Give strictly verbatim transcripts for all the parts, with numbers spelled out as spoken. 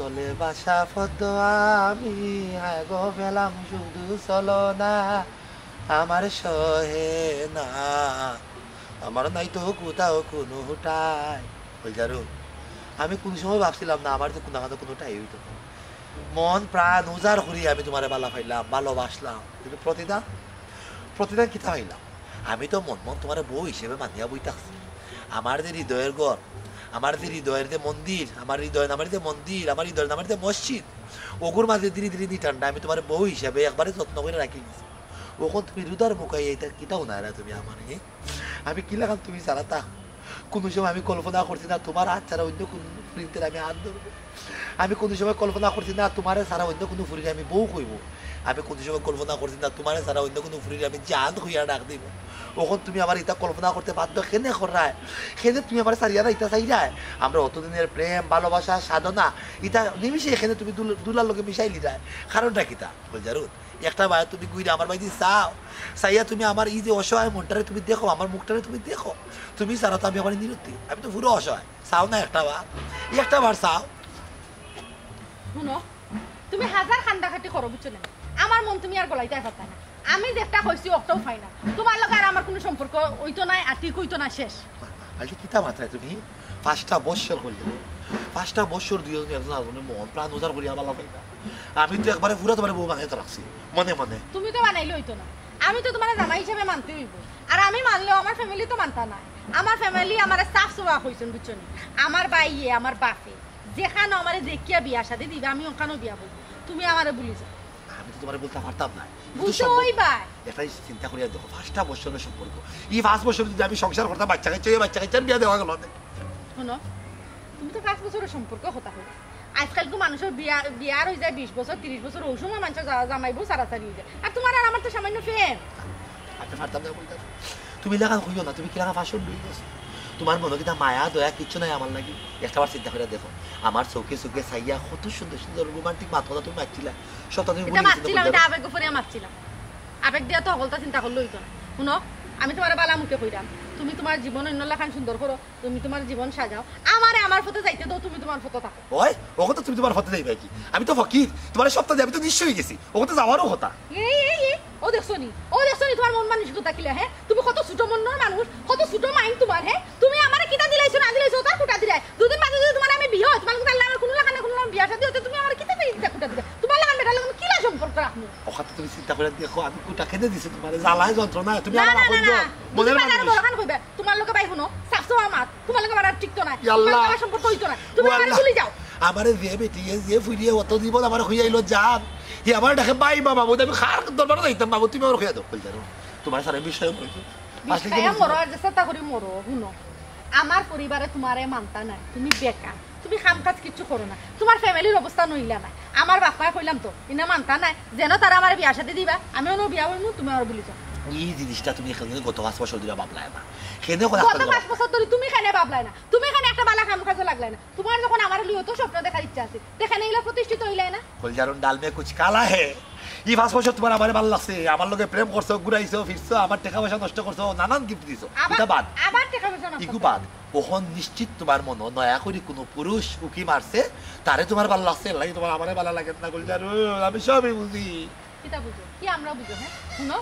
ভালোবাসা পদ্ম আমি আগো পেলাম শুধু চলো না, আমার সহে না, আমার নাই তো কোথাও কোনোটাই। কইলজারু, আমি কোন সময় ভাবছিলাম না আমার তো কোনো না কোনো টাই হইতো। মন প্রাণ উজাড় করি আমি তোমারে ভালা পাইলাম, ভালোবাসলাম, কিন্তু প্রতিদান, প্রতিদান কিতা পাইলাম? আমি তো মন মন তোমারে বউ হিসেবে মানিয়া বই থাকছি। আমার যে হৃদয়ের ঘর, আমার যে হৃদয়ের যে মন্দির, আমার হৃদয় নামের যে মন্দির, আমার হৃদয় নামের যে মসজিদ, ওগুর মাঝে ধীরে ধীরে নিঠান্ডা আমি তোমারে বউ হিসাবে একবারে যত্ন করে রাখি নিছি। ওখান তুমি রুদার মুখাই এটা কিতা হুনাইরা তুমি আমার, হে? আমি কি লাগাম তুমি ছাড়া তা? কোনো সময় আমি কল্পনা করছি না তোমার হাত ছাড়া অন্য কোনো ফুরিন্তের আমি হাত ধরবো। আমি কোনো সময় কল্পনা করছি না তোমারে ছাড়া অন্য কোনো ফুরিরে আমি বউ কইবো। আমি কোনো সময় কল্পনা করছি না তোমারে ছাড়া অন্য কোনো ফুরিরে আমি জান কইয়া ডাক দিব। ওখান তুমি আমার ইটা কল্পনা করতে বাধ্য কেনে কররায়? কেনে তুমি আমার ছাড়িয়া না ইটা চাইরায়? আমরা অতদিনের প্রেম, ভালোবাসা, সাধনা, ইটা নিমিষে এখানে তুমি দুল-, দুলার লগে মিশাই লিরায়। কারণটা কিতা? কইলজারু, একটা বার তুমি ঘুরে আমার বাড়িদি চাও, চাইয়া তুমি আমার এই যে অসহায় মনটারে তুমি দেখো, আমার মুখটারে তুমি দেখো। তুমি ছাড়া তো আমি আমার নিরুত্তি, আমি তো পুরো অসহায়। চাও না একটা বার, একটা বার চাও। হুনো, তুমি হাজার কান্দাকাটি করো, বুঝছো না? আমার মন তুমি আর গলাইতায় পারতায় না। আমি যেটা কইছি, ওটাও পাই না। তোমার লগে আর আমার কোনো সম্পর্ক অইতো নায়, আর ঠিক অইতো না, শেষ। আজকে কিতা মাত্রায় তুমি? পাঁচটা বৎসর করলে, পাঁচটা বৎসর দুইজন একজন আরেকজনের মন প্রাণ উজাড় করিয়া ভালা পাইতা। আমি তো একবারে পুরা তোমার বউ বানাইতে রাখছি মনে মনে। তুমি তো বানাইলে অইতো না, আমি তো তোমার জামাই হিসেবে মানতে অইবো। আর আমি মানলেও আমার ফ্যামিলি তো মানতা নায়। আমার ফ্যামিলি আমারে সাফ সাফা কইছইন, বুঝছো নি? আমার ভাইয়ে, আমার বাপে যেখানো আমারে দেখিয়া বিয়া শাদি দিবা, আমি ওখানো বিয়া বইবো। তুমি আমারে ভুলি যাও। আমি তো তোমারে বলতে পারতাম না। কিন্তু বুঝছো সম্পর্ক ওই ভাই। একটা জিনিস চিন্তা করিয়া দেখো, পাঁচটা বছরের সম্পর্ক, এই পাঁচ বছর যদি আমি সংসার করতাম, বাচ্চা কাচ্চা, এই বাচ্চা কাচ্চার বিয়া দেওয়া গেল না। শোনো, তুমি তো পাঁচ বছরের সম্পর্ক কথা কই। আজকালকু মানুষের বিয়া, বিয়ার হয়ে যায় বিশ বছর, তিরিশ বছর, ওই সময় মানুষের জা-, জামাই বউ সারাসারি হয়ে যায়। আর তোমার আর আমার তো সামান্য প্রেম। আমি পারতাম না বলতে। তুমি লাখান কইও না, তুমি কি লাখান ফাঁসন লই গেছো? তোমার মনে কিতা মায়া দয়া কিচ্ছু নাই আমার লাগি? একটা বার চিন্তা করে দেখো, আমার চোখে চোখে চাইয়া কত সুন্দর সুন্দর রোমান্টিক মাত কথা তুমি মারছিলা, সবটা তুমি এটা ভুলে গেছো মারছিলাম, বলতে এটা পারো? আবেগ উপরে মারছিলাম। আবেগ দিয়া তো হকলতা চিন্তা করলে হইতো না। শুনো, আমি তোমার বালা মুখে কইরাম, তুমি তোমার জীবন অন্য লাখান সুন্দর করো, তুমি তোমার জীবন সাজাও, আমারে আমার পথে যাইতে দাও, তুমি তোমার পথে থাকো। ওই, ওকে তো তুমি তোমার পথে যাইবা কি? আমি তো ফকির, তোমার সপ্তাহ দিয়ে আমি তো নিঃস্ব হয়ে গেছি, ওকে তো যাওয়ারও কথা। এই, এই, এই, ও দেখছো নি, ও দেখছো নি তোমার মন মানসিকতা কিলা, হ্যাঁ? তুমি কত ছোট মনর মানুষ, কত ছোট মাইন্ড তোমার, হ্যাঁ? তুমি আমারে কিতা দিলাইছো না দিলাইছো, ওটার কুটা দিলাই। দুদিন বাদে যদি তোমার আমি বিয়া হয়, তোমার কিন্তু আল্লাহ আমার কোনো লাগান না, কোনো লাগান বিয়া শাদী হতে তুমি আমারে কিতা দিতে কুটা দিবে? তোমার লাগান বেটার লাগান কিলা সম্পর্ক রাখবো? ওখানে তুমি চিন্তা করে দেখো, আমি কুটা খেতে দিছি তোমার জ্বালায় যন্ত্রণা, তুমি না, আমার না, না, আপন না। জন, মনের দুদিন বাদে আরো মানুষ। বড় খান কইবে, তোমার লোকে ভাই শুনো, সাফ সাফ আমার, তোমার লোকে আমার আর টিকতো না, ইয়াল্লা। তোমার আমার সম্পর্ক হইতো না, তুমি ও আমারে আল্লাহ। ভুলি যাও। আমারে যে বেটিয়ে, যে ফুরিয়ে অত জীবন আমার হইয়া আইলো জান, হি আমার ডাকে ভাই বা বাবু, আমি কার দরবারে যাইতাম বাবু, তুমি আমার হইয়া দাও, কই জানো? তোমার সারা বিষয় মরে গেল। আজকে কি বিষয়ে বলছো? মরো আর যে চেষ্টা করি মরো, শুনো। আমার পরিবারে তোমারে মানতা নাই, তুমি বেকার, তুমি কাম কাজ কিচ্ছু করো না, তোমার ফ্যামিলির অবস্থা নইলা নাই। আমার বাপ মায় কইলাম তো, ইনা মানতা নাই, যেন তারা আমার বিয়া শাদী দিবা, আমি অন্য বিয়া হইমু, তুমি আমার ভুলি যাও। এই জিনিসটা তুমি এখানে গত পাঁচ বছর ধরে ভাবলায় না, কেন কথা গত পাঁচ বছর ধরে তুমি কেন ভাবলায় না? তুমি কেন একটা বালা কাম কাজে লাগলায় না? তোমার যখন আমার লিও তো স্বপ্ন দেখার ইচ্ছা আছে, সেখানে ইলা প্রতিষ্ঠিত হইলায় না? কলজারুন ডাল মে কুছ কালা হে। ই পাঁচ বছর তোমার আমারে ভালা লাগছে, আমার লগে প্রেম করছো, ঘুরাইছো, ফিরছো, আমার টাকা পয়সা নষ্ট করছো, নানান গিফট দিছো। আবার, এটা বাদ। আবার টাকা পয়সা নষ্ট ইগু করছো। বাদ। ওখন নিশ্চিত তোমার মনো নয়া করি কোনো পুরুষ উকি মারছে, তারে তোমার ভালা লাগছে, এর লাগি তোমার আমারে ভালা লাগে না, কলজারুন, আমি সবই বুঝি। কিতা বুঝো? কি আমরা বুঝো, হ্যাঁ? শুনো,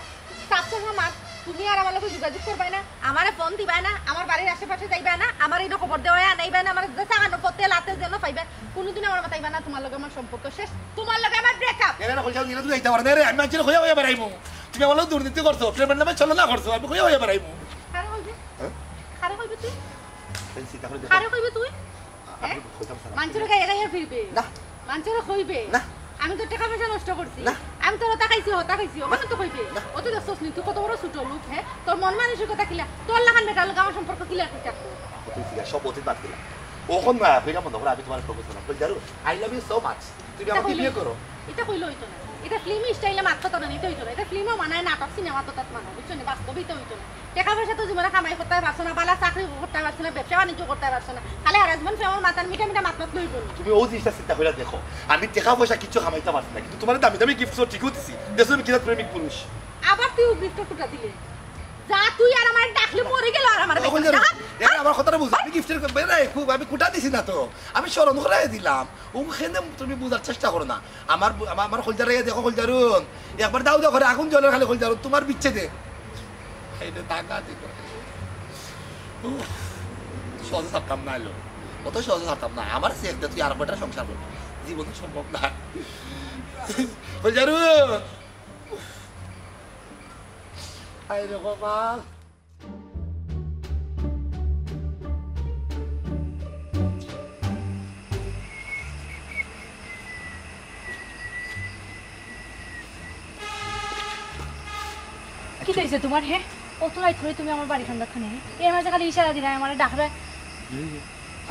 সাফ সাফ আমার, তুমি আর আমার লগে যোগাযোগ করবায় না, আমারে ফোন দিবায় না, আমার বাড়ির আশেপাশে যাইবায় না, আমার ইনো খবর দেওয়ায় আনাইবায় না, আমার যে সাগানো পথে লাতে যেন পাইবায়, কোনোদিন আমার মাতাইবায় না, তোমার লগে আমার সম্পর্ক শেষ, তোমার লগে আমার ব্রেকআপ। এরে না, কলজারুন, নিলে তুমি যাইতে পারো না রে, আমি মানষরে কইয়া কইয়া বেড়াইমু। তুমি আমার লগে দুর্নীতি করছো, প্রেমের নামে ছলনা করছো, আমি কইয়া কইয়া বেড়াইমু। কারে কইবে? হ্যাঁ? কারে কইবে তুই? এই চিন্তা করে দেখো। কারে কইবে তুই? আপনি হ্যাঁ? কইতাম স্যার, মানষরে গাইয়া গাইয়া ফিরবে। না। মানষরে কইবে। না। আমি তো টাকা পয়সা নষ্ট করছি। না। আমি তোর হতা খাইছি, হতা খাইছি, অখন তো কইবে। না। ও তো দেখছস নি, তুই কত বড় ছোট লোক, হ্যাঁ? তোর মন মানসিকতা কিলা? তোর লাখান বেটার লগে আমার সম্পর্ক কিলা ঠিক থাকবো? আপু, তুমি ঠিক আছে, সব অতীত বাদ দিলাম। ওখন না, কইরা মনে করো আমি তোমার প্রপোজ করলাম। কই জানো? I love you so much। তুমি এটা আমাকে কইলে বিয়ে করো। এটা কইলে হইতো না। এটা ফিল্ম স্টাইলে মাত কথা না নিতে হইতো না। এটা ফিল্মও মানায়, নাটক সিনেমা তো তাত মানায়, বুঝছো নি? বাস্তবে তো হইতো না। টাকা পয়সা তো জীবনে কামাই করতে পারছো না, বালা চাকরি করতে পারছো না, ব্যবসা বাণিজ্য করতে পারছো না, খালি হারা জীবন ফেমার মাথার মিঠা মিঠা মাত মাত লইব। তুমি ও জিনিসটা চিন্তা করে দেখো, আমি টাকা পয়সা কিচ্ছু কামাইতে পারছি না, কিন্তু তোমার দামি দামি গিফট তো ঠিকও দিছি, দেখছো আমি কিনা প্রেমিক পুরুষ। আবার তুই ও গিফট টুটা দিলে। যা, তুই আর আমার ডাকলে মরি গেল আর আমার ও, বেটা। কইলে রে, যা। এ, আমার কথাটা বুঝ। আমি গিফটের বে-, রে, খুব, আমি কুটা দিছি না তো, আমি স্মরণ করাই দিলাম। ও, কেনে তুমি বুঝার চেষ্টা করো না। আমার বু-, আমার, আমার কলজারে দেখো, কলজারুন। একবার দাও, দাও করে আগুন জ্বলে খালি কলজারুন, তোমার বিচ্ছেদে। এই রে, টাকা দিল। উফ, সহজে ছাড়তাম না এলো। অত সহজে ছাড়তাম না। আমার চেক দে, তুই আর কয়টা সংসার করবি। জীবনে সম্ভব না। কলজারুন। হায় রে কপাল। কিতা অইছে তুমার, হে? অত রাইত করি তুমি আমার বাড়ির কান্দাত কেনে, হে? এর মাঝে খালি ইশারা দিরায়, আমারে ডাকরায়।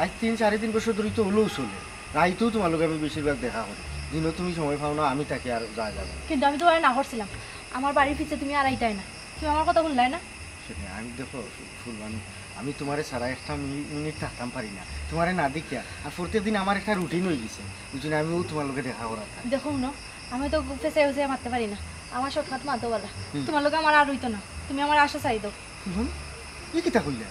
আইজ তিন, সাড়ে তিন বছর ধরি তো অলাউ চলে। রাইতেউ তুমার লগে আমি বেশিরভাগ দেখা করি। দিনো তুমি সময় পাও না, আমি থাকি আর যাওয়া যায় না। কিন্তু আমি তুমারে না করছিলাম, আমার বাড়ির পিছে তুমি আর আইতায় না। তুমি আমার কথা হুনলায় না? সেটাই, আমি দেখো, ফু-, ফুলবানু, আমি তুমারে ছাড়া একটা মিনি-, মিনিট থাকতাম পারি না। তুমারে না দেখিয়া, আর প্রত্যেক দিন আমার একটা রুটিন অইগেছে। বুঝছো নি, আমিউ তুমার লগে দেখা করার। দেখো হুনো, আমি তো ফেসাই ফেসাই মাততে পারি না, আমার শর্টকাট মাতো বালা। হুম। তুমার লগে আমার আর অইতো না, তুমি আমার আশা ছাড়ি দেও। হুম? ই কিতা কইলা?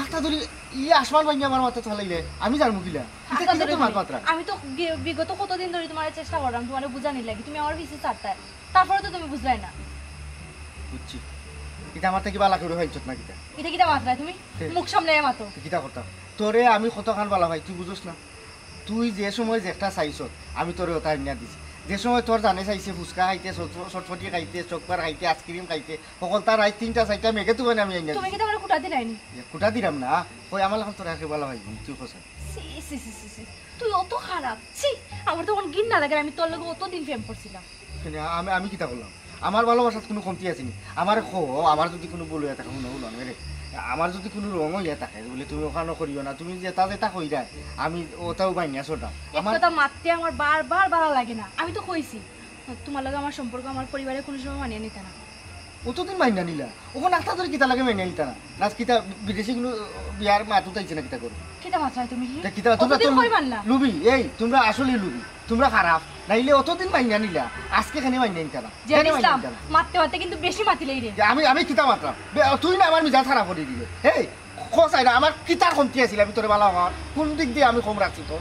আখতা ধরি ই আসমান ভাঙ্গি আমার মাথাত ফালাইলে, আমি জানমু কিলা? ইতা আখতা কিতা ধরি তুমার কইলে। মাতরা? আমি তো বি-, বিগত কতদিন ধরি তুমারে চেষ্টা করলাম, তুমারে বুঝানির লাগি, তুমি আমার পিছে ছাড়তায়, তারপরে তো তুমি বুঝলায় না। বুঝছি। ইতা আমার থাকি বালা করি পাইছত না কিতা? ইতা কিতা মাতরায় তুমি? হে। মুখ সামলাইয়া মাতো। তে কিতা করতাম? তোরে আমি কতখান বালা পাই, তুই বুঝোস না? তুই যে সময় যেটা চাইছত, আমি তোরে ওটা আনিয়া দিছি। যে সময় তোর জানে চাইছে ফুচকা খাইতে, চট-, চটফটি খাইতে, চকবার খাইতে, আইসক্রিম খাইতে, হকলতা রাইত তিনটা চাইরটা মেঘে তুফানে আমি আনিয়া তুমি দিছি। কিতা আমারে কুটা দিলায় নি? এ, কুটা দিলাম না। কই, আমার লাখান তোরে একে বালা পাইবো, তুই কছ। ছি, ছি, ছি, ছি, ছি। তুই অত খারাপ। ছি, আমার তো অখন ঘিন্না লাগে, আমি তোর লগে অতদিন প্রেম করছিলাম। কেনে, আমি, আমি কিতা করলাম? আমার ভালোবাসাত কুনু কমতি আছে নি? আমারে কও, আমার যুদি কুনু ভুল অইয়া থাকে, হুনো, হুনো, রে। আমার যুদি কুনু wrong অইয়া থাকে, বুলে তুমি অখানো করিও না, তুমি যেটা যেটা কইরায়, আমি ওটাউ মানিয়া চলতাম। এক আমার কথা মাততে আমার বারবার বালা লাগে না, আমি তো কইছি, তুমার লগে আমার সম্পর্ক আমার পরিবারে কুনু সময় মানিয়া নিতা না। অতদিন মানিয়া নিলা, অখন আখতা ধরি কিতা লাগে মানিয়া নিতা না? না কিতা বিদেশি কুনু বিয়ার মাতুত আইছে না কিতা করো? কিতা মাতরায় তুমি, হি? তা কিতা, তুমরা তো অতদিন কই মানলা? লুবি, এই, তুমরা আসলেউ লুবি। তুমরা খারাপ, নাইলে অতদিন মানিয়া নিলা, আজকে কেনে মানিয়া নিতা না? জিয়াদ কেনে মানিয়া ইসলাম, নিতা না? মাততে মাততে কিন্তু বেশি মাতিলাইরে। যে আমি, আমি কিতা মাতরাম? বে-, তুই না আমার মিজাজ খারাপ করি দিলে। হেই, ক চাই না, আমার কিতার কমতি আছিল আমি তোরে বালা পাওয়ার? কুন দিক দি আমি কম রাখছি তোর?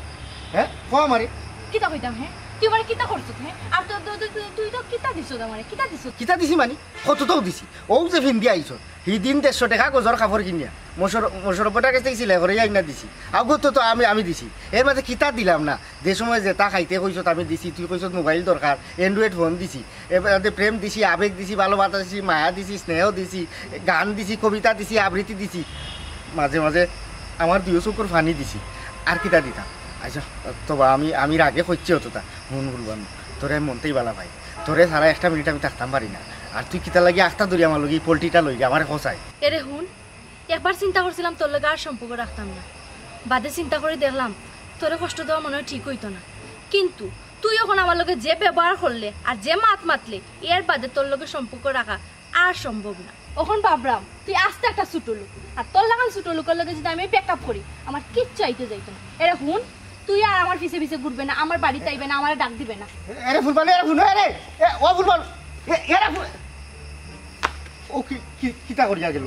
হে, ক আমারে। কিতা কইতাম, হে? তুই আমারে কিতা করছত, হে? আর তো, তো, তো, তুই, তুই তো কিতা দিছত আমারে? কিতা দিছত? কিতা দিছি মানি? কত তো দিছি। অউ যে ফিন্দি আইছত, হিদিন দেড়শো টেকা গজর কাপড় কিনিয়া মশর-, মশরফর গেছ থাকি সিলাই করাইয়া আনিয়া দিছি। আগুত তো আমি, আমি দিছি। এর মাঝে কিতা দিলাম না? যে সময় যেটা খাইতে কইছত আমি দিছি, তুই কইছত মোবাইল দরকার, Android ফোন দিছি। এর বাদে প্রেম দিছি, আবেগ দিছি, ভালোবাসা দিছি, মায়া দিছি, স্নেহ দিছি, গান দিছি, কবিতা দিছি, আবৃত্তি দিছি। মাঝে মাঝে আমার দুইও চকুর পানি দিছি। আর কিতা দিতাম? আচ্ছা, তো বা আমি, আমি রাগে কইছি অতটা। হুন বলবাম, তোরে আমি মনতেই বালা পাই। তোরে ছাড়া একটা মিনিট আমি থাকতাম পারি না। আর তুই কিতা লাগি আখতা ধরি আমার লগে ই পল্টিটা লইলি, আমারে ক চাই। এরে হুন, একবার চিন্তা করছিলাম তোর লগে আর সম্পর্ক রাখতাম না, বাদে চিন্তা করি দেখলাম তোরে কষ্ট দেওয়া মনে হয় ঠিক অইতো না। কিন্তু তুই অখন আমার লগে যে ব্যবহার করলে আর যে মাত মাতলে, এর বাদে তোর লগে সম্পর্ক রাখা আর সম্ভব না। অখন ভাবরাম তুই আস্তা একটা ছোট লোক, আর তোর লাখান ছোট লোকর লগে যুদি আমি break up করি, আমার কিচ্ছু আইতো যাইতো না। এরে হুন, তুই আর আমার পিছে পিছে ঘুরবে না, আমার বাড়িত আইবে না, আমারে ডাক দিবে না। এরে ফুলবানু, এরে হুন, এরে, এ, ও ফুলবানু, এ, এরে ফু-, ও কি, কি, কিতা করিয়া গেল?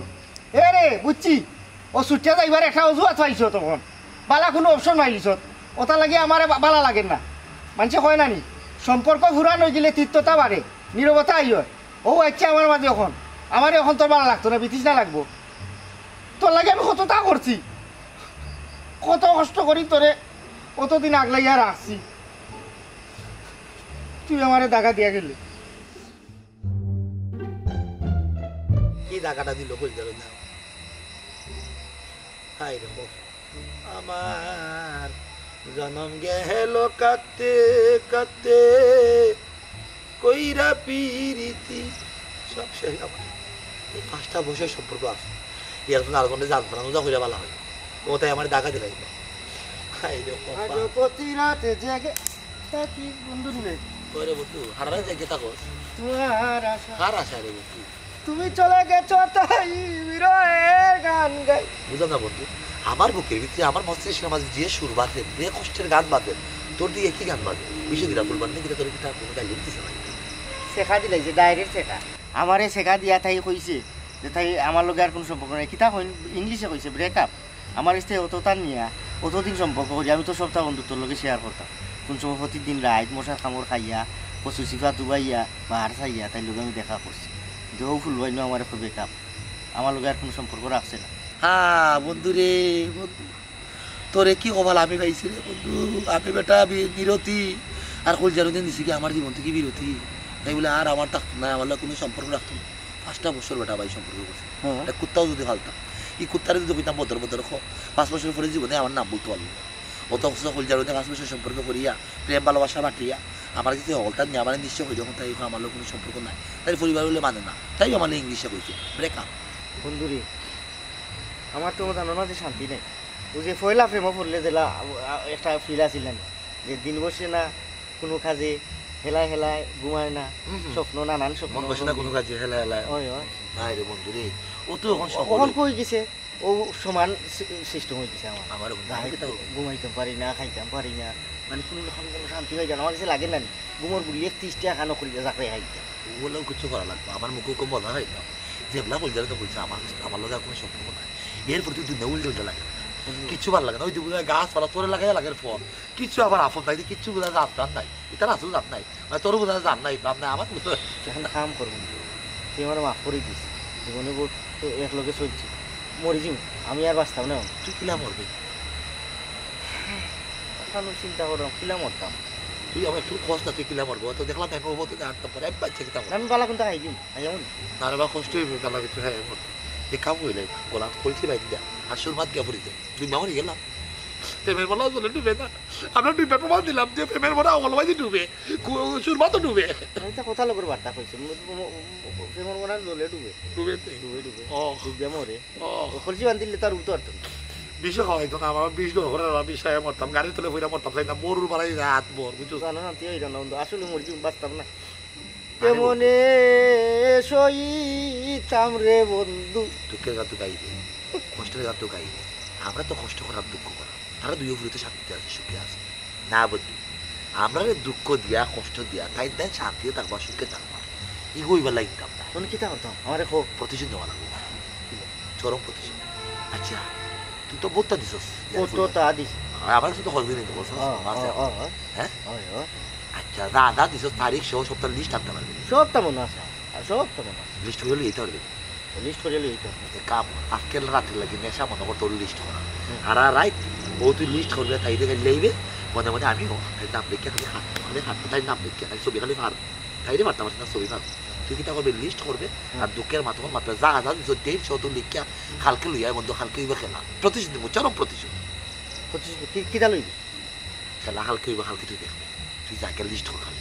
এরে, বুঝছি, ও ছুটিয়া যাইবার একটা অজুহাত পাইছো তখন। বালা কুনু option পাইলিছত। ওটার লাগি আমারে বা-, বালা লাগের না। মানষে কয় না নি, সম্পর্ক ফুরান অইগেলে তিক্ততা বাড়ে, নীরবতা আইয়। ও আইছে আমার মাঝে অখন। আমারে অখন তোর বালা লাগতো না, বিতৃষ্ণা লাগবো। তোর লাগি আমি কততা করছি, কত কষ্ট করি তোরে অতদিন আগলাইয়া রাখছি, তুই আমারে দাগা দিয়া গেলে। কি দাগাটা দিল কই গেল না? হায় রে বাবা। আমার জনম গেল কাঁদতে কাঁদতে, কইরা পিরিতি সব শেষ আমার। এই পাঁচটা বছর সম্পর্ক আছে, এর জন্য আর কোনো জাত ভাড়া মজা কইরা বালা হয়। ও তাই আমার দাগা দিলাই। হায় রে বাবা। আজ প্রতি রাতে জেগে থাকি বন্ধু রে। কইরে বন্ধু, হারারা জেগে থাকো। তোমার আশা। কার আশা রে বন্ধু? তুমি চলে গেছো তাই বিরহের গান গাই। বুঝলাম না বন্ধু, আমার বুকের ভিতরে, আমার মস্তিষ্কের মাঝে যে সুর বাজে, যে কষ্টের গান বাজে, তোর দিয়ে একই গান বাজে। বিষয় কিতা বলবার না, কিতা তোর কিতা কোনো গাইলে দিতে চাই। শেখা দিলাই যে direct শেখা। আমারে শেখা দিয়া তাই কইছে, যে তাই আমার লগে আর কুনু সম্পর্ক নাই। কিতা কইন, ইংলিশে কইছে ব্রেকআপ। আমার ইস্তে অততা নিয়া অতদিন সম্পর্ক করি, আমি তো সবতা বন্ধুত্বর লগে শেয়ার করতাম। কুন সময় প্রতিদিন রাইত মশার কামড় খাইয়া, কচু চিপা দুবাইয়া, বাহার চাইয়া, তাইর লগে আমি দেখা করছি। কিন্তু হউ ফুলবাইনও আমার একটা ব্রেকআপ, আমার লগে আর কুনু সম্পর্ক রাখছে না। হ্যাঁ বন্ধু রে, বন্ধু, তোরে কি কপাল আমি পাইছি রে বন্ধু। আমি বেটা বি-, বিরতি আর কলজার মধ্যে নিছি কি আমার জীবন থাকি বিরতি। তাই বলে আর আমার থাকতো না, আমার লগে কুনু সম্পর্ক রাখতো না। পাঁচটা বছর বেটা ভাই সম্পর্ক করছে। হ্যাঁ। একটা কুত্তাও যদি ফালতাম, এই কুত্তারে যদি কইতাম বদর বদর খ, পাঁচ বছর পরে জীবনে আমার নাম বলতে পারলো না। অত অবস্থা কলজার মধ্যে পাঁচ বছর সম্পর্ক করিয়া, প্রেম ভালোবাসা বাটিয়া, আমার কাছে হকলতা নিয়ে আমার নিশ্চয় কইলে এখন তাই আমার লগে কুনু সম্পর্ক নাই। তাই পরিবার বলে মানে না, তাই আমার ইংলিশে কইছে ব্রেকআপ। বন্ধুরে, আমার তো জানো না যে শান্তি নাই। ও যে পয়লা প্রেমও পড়লে যেলা, আ, একটা ফিল আছিল না, যে দিন বসে না কুনু কাজে, হেলায় হেলায় ঘুমায় না, হুম, হুম। স্বপ্ন, নানান স্বপ্ন। মন বসে না কুনু কাজে, হেলায় হেলায়। ওই, ওই। নাই রে বন্ধু রে, ও তো এখন ও-, সকলে এখন কই গেছে? ও সমান সি-, সিস্টেম হয়ে গেছে আমার। আমারও বন্ধু, যাই আমি তো ঘুমাইতাম পারি না, খাইতাম পারি না, মানে কুনু রকম কুনু শান্তি হয় না। আমার কাছে লাগে না নি। ঘুমর গুলি একত্রিশ টাকা খানো করি যাকে খাইতাম। ওগুলো কিছু করা লাগবে, আমার মুখে কম বলা হয় না। যেগুলা কইলে তো কইছে, আমার, আমার লগে আর কুনু সম্পর্ক নাই। এর প্রতি দুনিয়া উল্টে উল্টে লাগে না। হুম। কিচ্ছু ভালো লাগে না। ওই যে বুঝা গাছপালা তোরে লাগাইয়া লাগের ফল, কিচ্ছু আবার আপন নাই, কিচ্ছু বুঝা জাত জান নাই। এটা আসলে জাত নাই। মানে তোর বুঝা জান নাই, বাপ নাই, আমার বুঝতে এখন কাম করবো না। তুই আমার মাফ করে দিস। জীবনে বহুত তো এক লগে চলছি। মরি যাবো। আমি আর বাঁচতাম না। তুই কিলা মরবি? কারণ চিন্তা করলাম, কিলা মরতাম। তুই আমার একটু কষ্ট আছে, কিলা মরবো? তো দেখলাম, এক অবস্থা আটটা পরে, এক বাচ্চা কিতা মরবো? আমি বালা কোনটা খাই দিন, খাই যাবো না। তার আবার কষ্ট হইবে, তাহলে কিছু খাই মরবো। যে কাম হইলে, গোলাপ কলসি বাইক দেয়া, আর সুরমাত গিয়া পড়ি যায়। দুই মামনি গেলাম। প্রেমের বলা জলে ডুবে না। আমরা দুই পেট্রোল দিলাম যে প্রেমের বলা অকল বাইদি ডুবে। কু-, সুরমা তো ডুবে। আমি তো কথা লগর বার্তা কইছি। মু-, মু-, মু-, প্রেমের বলা জলে ডুবে। ডুবে তো। ডুবে, ডুবে। ও। ডুবে মরে। ও। ও কলসি বান্ধিলে তার উঠতে পারতো না। বিষ খাওয়াইতো না, আমার বিষ ডর করে না, বিষ খাইয়া মরতাম। গাড়ি তুলে ফিরা মরতাম, চাইতাম। বড়ুর বাড়াই হাত বর, বুঝছো? জানো না, তুই ওই রান্না বন্ধু। আসলে মরে যাবো, বাঁচতাম না। আরে কেমনে সইতাম রে বন্ধু? দুঃখের গান তো গাইবে, কষ্টের গান তো গাইবে। আমরা তো কষ্ট করার, দুঃখ করার। তারা দুইও ফুরিতে শান্তিতে আছে, সুখে আছে। না বন্ধু, আমরা রে দুঃখ দিয়া, কষ্ট দিয়া, তাই তাই শান্তিতে থাকবা, সুখে থাকবা। ইগো ইবার লাগতাম না। কোন কিতা করতাম? আমারে কো। প্রতিশোধ নেওয়া লাগবো। চরম প্রতিশোধ। আচ্ছা, তুই তো ভোটটা দিছস। কত তা দিস? আমার কাছে তো খরচ নেই তো বলছস। ও, মাসে। ও, ও, ও। হ্যাঁ? ও, ও। আচ্ছা, যা, যা দিছস, তারিখ সহ সবটা লিস্ট আনতে পারবি। সবটা মনে আছে। আর সবটা মনে আছে। লিস্ট করে লইতে পারবি। লিস্ট করে লইতে হবে। এ কাম, আজকের রাতে লাগি নেশা মনে কর তোর লিস্ট করা। হুম। আর আর রাইট, ও তুই লিস্ট করবে, তাই দেখে লইবে। মনে মনে আমিও, তাই নাম লিখে খালি হাত, খালি হাত, তাই নাম লিখে, খালি ছবি খালি ফার। তাইরে মারতাম পারছি না, ছবি মারতাম। তুই কিতা করবে, লিস্ট করবে, আর দুঃখের মাতম মাতবে, যা যা দিছস, ডেট শত লিখিয়া কালকে লইয়া আয় বন্ধু, কালকে অইবো খেলা। প্রতিশোধ নিবো, চরম প্রতিশোধ। প্রতিশোধ কি, কিতা লইবি? খেলা কালকে অইবো, কালকে তুই দেখবে। তুই যা গিয়া লিস্ট কর খালি।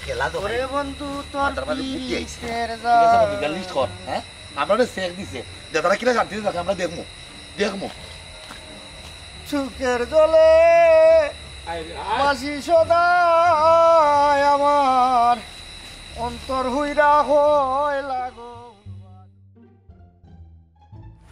খেলা তো ওরে ভাই। বন্ধু, তোর মাথার মাঝে বুদ্ধি আইছে। পিছের ঠিক আছে বন্ধু, যা লিস্ট কর, হ্যাঁ? আমরা সেক দিছে। দাদারা কিনা শান্তিতে থাকে, আমরা দেখমু। দেখমু। চোখের জলে আয় রে আয়। মাসি সদায় আমার অন্তর হুইরা হয় লাগো।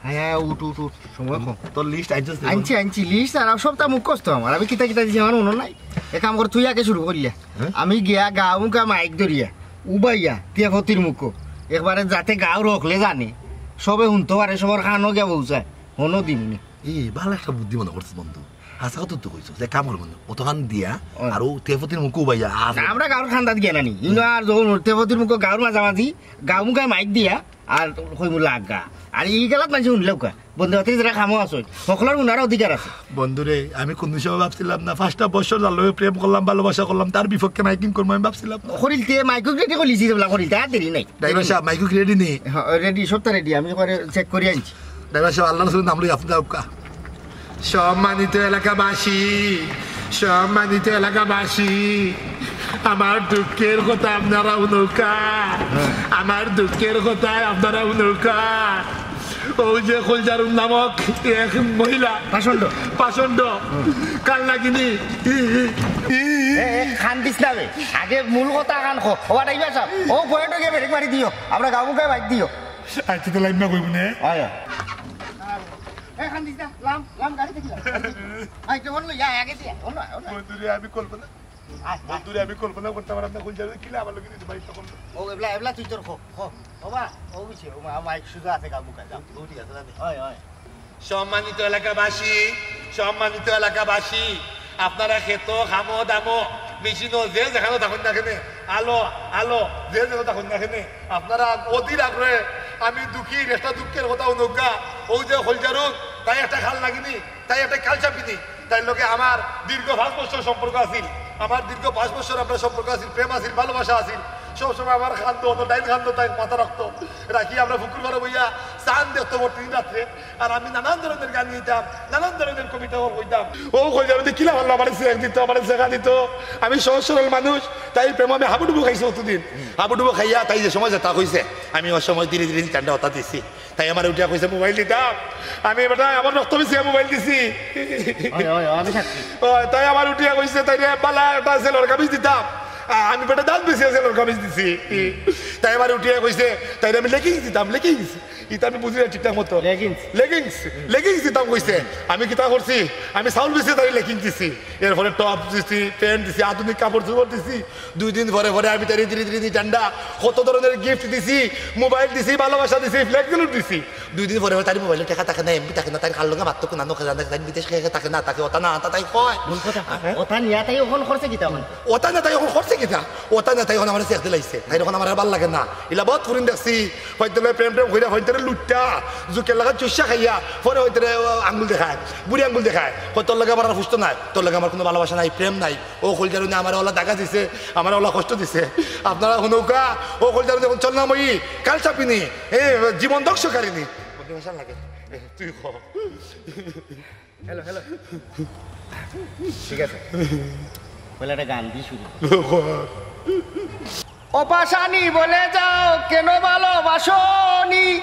হ্যাঁ, হ্যাঁ, উঠ, উঠ, উঠ, সময় কম। তোর লিস্ট আনছস নি? আনছি, আনছি, লিস্ট আর সবটা মুখস্থ আমার। আমি কিতা কিতা দিছি আমার মনে নাই। এক কাম কর, তুই আগে শুরু করিয়া। হ্যাঁ? আমি গিয়া গাও মুখা মাইক ধরিয়া, উবাইয়া, তিয়া ফতির মুখো। একবারে যাতে গাঁওর হকলে জানে, সবে হুনতো পারে, সবার কানো গিয়া পৌঁছায়। হনো দিমুনি। এই, ভালা একটা বুদ্ধি মনে করছস বন্ধু। হাছা কথা তো কইছস, যে কাম করবো না। অতখান দিয়া, ও। আর ও তেফতির মুখো উবাইয়া, আ, না, আমরা গাঁওর খান্দাত গিয়া নানি। ইনো আর যখন তেফতির মুখো গাঁওর মাঝামাঝি, গাঁও মুখায় মাইক দিয়া, আর কইমু লাগা। আর ই গেলাত মানষে হুনলেও কা। বন্ধু হাতে যারা কামো আছে, হকলর হুনার অধিকার আছে। বন্ধুরে, আমি কোন সময় ভাবছিলাম না, পাঁচটা বছর যার লগে প্রেম করলাম, ভালোবাসা করলাম, তার বিপক্ষে মাইকিং করবো, আমি ভাবছিলাম না। করিলতে, মাইকো রেডি করিলিছি, যেগুলা করিলতে, আর দেরি নাই। ড্রাইভার সাহেব, মাইকো রেডি নি? হ্যাঁ, রেডি, সবটা রেডি, আমি পরে চেক করি আনছি। ড্রাইভার সাহেব, আল্লাহর রাসূলের নাম লই আপনি যাউক্কা। সম্মানিত এলাকাবাসী, সম্মানিত এলাকাবাসী, আমার দুঃখের কথা আপনারা হুনউক্কা। হ্যাঁ। আমার দুঃখের কথা আপনারা হুনউক্কা। ওই যে কলজারুন নামক এক মহিলা। পাষণ্ড। পাষণ্ড। হুম। কাল নাগিনী। ই, ই, ই। এ, এ, কান্দিস না বে। আগে মূল কথা কান খো। ও, ড্রাইভার সাহেব, ও পয়েন্টে গিয়া ব্রেক মারি দিও। আমরা গাঁও মুখায় বাইক দিও। আচ্ছা, তো লাইন না কইব নে। আয়, আয়। এ, কান্দিস না। লাম, লাম, গাড়ি থাকি লাম। বাইকটা অন্য, ইয়া, আগে দিয়া। অন্য, অন্য। বন্ধুরে, আমি কল্পনা আয়, আয়। বন্ধুরে আমি কল্পনা করতাম পারলাম না, কইল যাবে কিলা আমার লগে নিতে পারি তখন। ও, এবলা, এবলা তুই তোর খো, খো। ও বা, ও বুঝছে, ও মা-, মাইক সুজা আছে গা মুখে, যাও। ও ঠিক আছে, যাবে। হয়, হয়। সম্মানিত এলাকাবাসী, সম্মানিত এলাকাবাসী, আপনারা খেতো, খামো, দামো, মেশিনো, যে যেখানো থাকুন না কেনে, আলো, আলো, যে যেখানো থাকুন না কেনে, আপনারা অধীর আগ্রহে আমি দুঃখী, একটা দুঃখের কথা অনুজ্ঞা, ও যে হলজারুন, তাই একটা খাল লাগিনি, তাই একটা কাল চাপিনি, তাই লগে আমার দীর্ঘ পাঁচ বছর সম্পর্ক আছিল, আমার দীর্ঘ পাঁচ বছর আমরা সম্পর্ক আছিল, প্রেম আছিল, ভালোবাসা আছিল, সবসময় আমার খান্দ হতো, ডাইন খান্দ তাই মাথা রাখতো, রাখি আমরা পুকুর পাড়ে বইয়া চান দেখতো প্রতিদিন রাত্রে। আর আমি নানান ধরনের গান গাইতাম, নানান ধরনের কবিতা কইতাম। ও কইতাম যে কিলা ভালো আমার চেক দিত, আমার চেকা দিত। আমি সহজ সরল মানুষ, তাই প্রেম আমি হাবুডুবু খাইছি অতদিন। হাবুডুবু খাইয়া তাই যে সময় যেটা কইছে, আমি ওই সময় ধীরে ধীরে ঠান্ডা হতা দিছি। তাই আমার উঠিয়া কইছে মোবাইল দিতাম। আমি বেটা আমার রক্ত মিশিয়া মোবাইল দিছি। হয়, হয়, আমি সাক্ষী। ও, তাই আমার উঠিয়া কইছে তাই রে বালা একটা আছে লড়কা মিশ দিতাম। আ-, আমি বেটা দাঁত বেশি আছে লড়কা মিশ দিছি। তাই আমার উঠিয়া কইছে তাই রে আমি লেগিংস দিতাম, লেগিংস। ইতা আমি বুঝি না ঠিকঠাক মতো। লেগিংস। লেগিংস, লেগিংস দিতাম কইছে। আমি কিতা করছি? আমি চাউল বেশি তাই লেগিংস দিছি। এরপরে টপ দিছি, প্যান্ট দিছি, আধুনিক কাপড় চোপড় দিছি। দুই দিন পরে পরে আমি তারে ধীরে ধীরে ধীরে ঠান্ডা কত ধরনের গিফট দিছি, মোবাইল দিছি, ভালোবাসা দিছি, ফ্লেক্স দিছি। দুই দিন পরে পরে তার মোবাইলে টেকা থাকে না, এমবি থাকে না, তাই কার লগে মাত্র কোন আনো খেলা থাকে, তাই বিদেশ খেয়ে থাকে না, তাকে ওটা না আনতা তাই কয়। মূল কথা, হ্যাঁ? ওটা নিয়া তাই ওখান করছে কিতা মানে? ওটা না তাই ওখান করছে কিতা? ওটা না তাই ওখান আমার চেক দিলাইছে। তাই ওখান আমার আর ভালো লাগে না। ইলা বহুত ফুরিন দেখছি। হয়তো লয় প্রেম প্রেম কইরা হয়তো রে লুটটা, জুকের লাগা চুষা খাইয়া, পরে হয়তো রে আঙ্গুল দেখায়, বুড়ি আঙ্গুল দেখায়। কয় তোর লগে আমার আর হুস্ত নাই, তোর লগে আমার কোনো ভালোবাসা নাই, প্রেম নাই। ও কলজারুনে আমার ওলা দাগা দিছে, আমার ওলা কষ্ট দিছে। আপনারা হুনৌকা, ও কলজারুনে এখন চল না মই, কাল চাপিনি, এ জীবন ধ্বংসকারিনী। বন্ধু ভাষা লাগে, এ, তুই ক। Hello, hello. ঠিক আছে। বলে একটা গান দিয়ে শুরু করি। ও পাশানি বলে যাও, কেন ভালোবাসনি?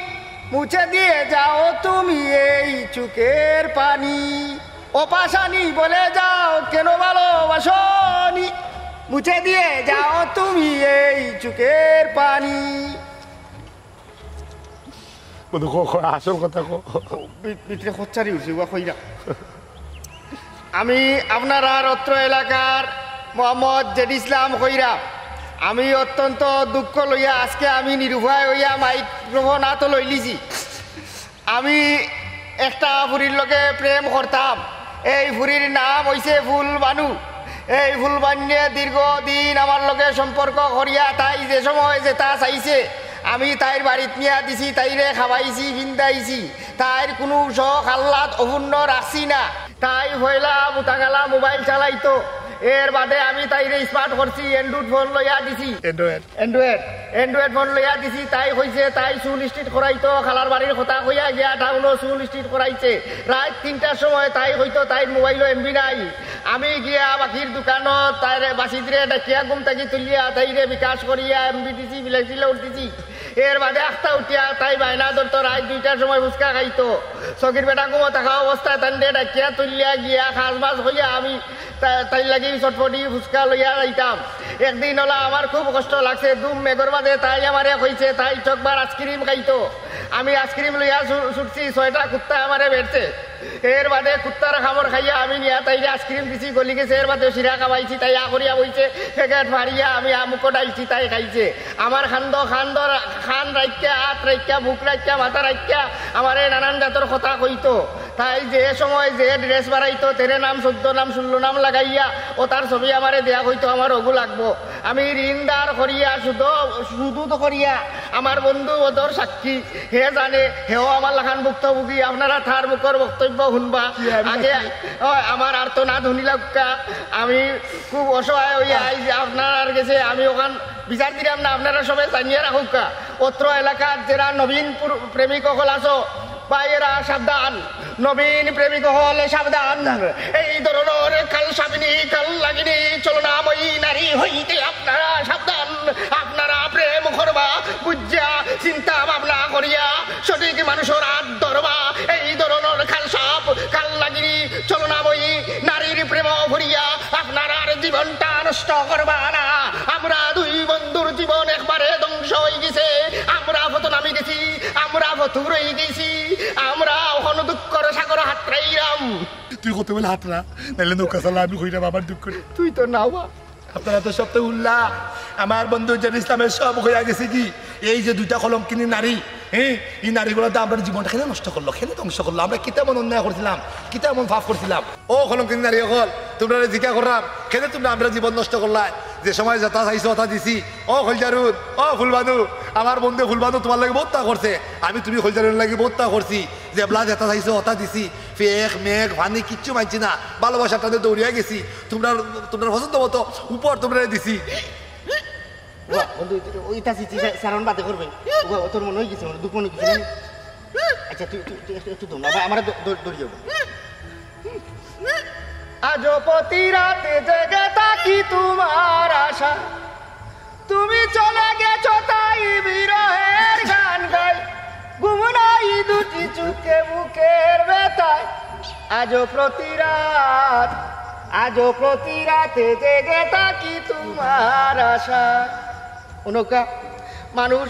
মুছে দিয়ে যাও তুমি এই চোখের পানি। ও পাশানি বলে যাও, কেন ভালোবাসনি? মুছে দিয়ে যাও তুমি এই চোখের পানি। বন্ধু, ক, ক, আসল কথা ক। ভিতরে খচ্চারি উঠছে, উবা কইরা। আমি আপনারার অত্র এলাকার মোহাম্মদ জেড ইসলাম কইরা। আমি অত্যন্ত দুঃখ লইয়া আজকে আমি নিরুপায় হইয়া মাইক্রোফোন হাতো লইলিছি। আমি একটা ফুরির লগে প্রেম করতাম। এই ফুরির নাম হইছে ফুলবানু। এই ফুলবান্যে দীর্ঘদিন আমার লগে সম্পর্ক করিয়া তাই যে সময় যেতা চাইছে, আমি তাইর বাড়িত নিয়া দিছি, তাইরে খাওয়াইছি, ফিন্দাইছি। তাইর কুনু শখ আহ্লাদ অপূর্ণ রাখছি না। তাই পয়লা বুতাগালা মোবাইল চালাইতো। এর বাদে আমি তাইরে স্মার্ট করছি, অ্যান্ড্রয়েড ফোন লইয়া দিছি। অ্যান্ড্রয়েড। অ্যান্ড্রয়েড, অ্যান্ড্রয়েড ফোন লইয়া দিছি। তাই কইছে তাই চুল স্ট্রেট করাইতো, খালার বাড়ির কথা কইয়া গিয়া টাউনো চুল স্ট্রেট করাইছে। রাইত তিনটার সময় তাই কইতো তাইর মোবাইলো এমবি নাই। আমি গিয়া বাকির দোকানো তাইরে বাসিদরে ডাকিয়া ঘুম থাকি তুলিয়া তাইরে বিকাশ করিয়া এমবি দিছি, বিলাসিলে উঠতেছি। এর বাদে আখতা উঠিয়া তাই বায়না ধরতো, রাইত দুইটার সময় ফুচকা খাইতো। সগির বেটা ঘুমো থাকা অবস্থায় তানরে ডাকিয়া তুলিয়া গিয়া খাস বাস হইয়া আমি তা-, তাইর লাগি চটপটি ফুচকা লইয়া যাইতাম। একদিন ওলা আমার খুব কষ্ট লাগছে, দুম মেঘর বাদে তাই আমারে কইছে তাই চকবার আইসক্রিম খাইতো। আমি আইসক্রিম লইয়া ছু-, ছুটছি, ছয়টা কুত্তা আমারে বেড়ছে। এর বাদে কুত্তার কামড় খাইয়া আমি নিয়া তাইরে আইসক্রিম দিছি, গলি গেছে। এর বাদে শিরা খাওয়াইছি, তাই আ করিয়া বইছে, প্যাকেট ফাড়িয়া আমি আমুকো ডাইলছি, তাই খাইছে। আমার খান্দ, খান্দ, খান রাখিয়া, আত রাখিয়া, বুক রাখিয়া, মাথা রাখিয়া আমারে নানান জাতর কথা কইতো। তাই যে সময় যে ড্রেস বাড়াইতো, তেরে নাম, চোদ্দ নাম, ষোলো নাম লাগাইয়া ও তার ছবি আমারে দেয়া কইতো, আমার ওগু লাগবো। আমি ঋণদার করিয়া, শুধু, শুধু তো করিয়া, আমার বন্ধু ওদর সাক্ষী, হে জানে, হেও আমার লাখান ভুক্তভোগী, আপনারা তার মুখর বক্তব্য শুনবা। কি আমি আগে, সাক্ষী? ও, আমার আর্তনাদ শুনিলাউক্কা, আমি খুব অসহায় হইয়া আই যে আপনার গেছে আমি ওখান বিচার দিলাম না, আপনারা সবাই জানিয়া রাখুক্কা। অত্র এলাকার যারা নবীন পুর-, প্রেমিক অকল আছো, ভাইয়েরা সাবধান, নবীন প্রেমিক হলে সাবধান। এই ধরনের কাল সাবিনী, কাল লাগিনী, চলনাময়ী নারী হইতে আপনারা সাবধান। আপনারা প্রেম করবা, বুঝিয়া, চিন্তা ভাবনা করিয়া, সঠিক মানুষের হাত ধরবা। এই ধরনের কাল সাপ, কাল লাগিনী, চলনাময়ী নারীর প্রেম করিয়া আপনারা জীবনটা নষ্ট করবা না। আমরা দুই বন্ধুর জীবন একবারে ধ্বংস হয়ে গেছে। আমরা পথ নামি গেছি, আমরা পথ রয়ে গেছি। আমরা ওখানে দুঃখর সাগর হাতরাইলাম। তুই কত বেলা হাতরা, নাইলে নৌকা চালা, আমি কইরাম আমার দুঃখ। তুই তো নাওয়া। আপনারা তো সব তো উল্লা। আমার বন্ধু জেড ইসলামে সব কইয়া গেছে কি, এই যে দুইটা কলঙ্কিনী নারী, হ্যাঁ, এই নারীগুলো তো আমরার জীবনটা কেনে নষ্ট করলো, কেনে ধ্বংস করলো, আমরা কিতা এমন অন্যায় করছিলাম, কিতা এমন পাপ করছিলাম। ও কলঙ্কিনী নারী অকল, তুমরারে জিজ্ঞাসা করলাম, কেনে তুমরা আমরার জীবন নষ্ট করলায়? যে সময় যেতা চাইছো অতা দিছি। ও খলজারুন, ও ফুলবানু, আমার বন্ধু ফুলবানু তুমার লাগি বউততা করছে, আমি তুমি খলজারুনর লাগি বউততা করছি। যেবলা যেতা চাইছো অতা দিছি, ফেক মেঘ পানি কিচ্ছু মানছি না, ভালোবাসার টানে দৌড়িয়া গেছি। তুমরার, তুমরার পছন্দ মতো উপহার তুমরারে দিছি। ওয়া, বন্ধু, ওই, ওইটা চিঠি সা-, সারন বাদে করবে। ওয়া, তোর মনে হয়ে গেছে, মানে, দুঃখ মনে হয়ে গেছে, মানে। আচ্ছা, তুই, তুই, তুই একটু, একটু দম না, ভাই, আমার দ-, দ-, দৌড়িয়ে যাবো। আজও প্রতি রাতে জেগে থাকি তোমার আশা, তুমি চলে গেছো তাই বিরহের গান গাই, ঘুম নাই দুটি চোখে বুকের ব্যথায়। আজও প্রতি রাত, আজও প্রতি রাতে জেগে থাকি তোমার আশা। অনকা মানুষ,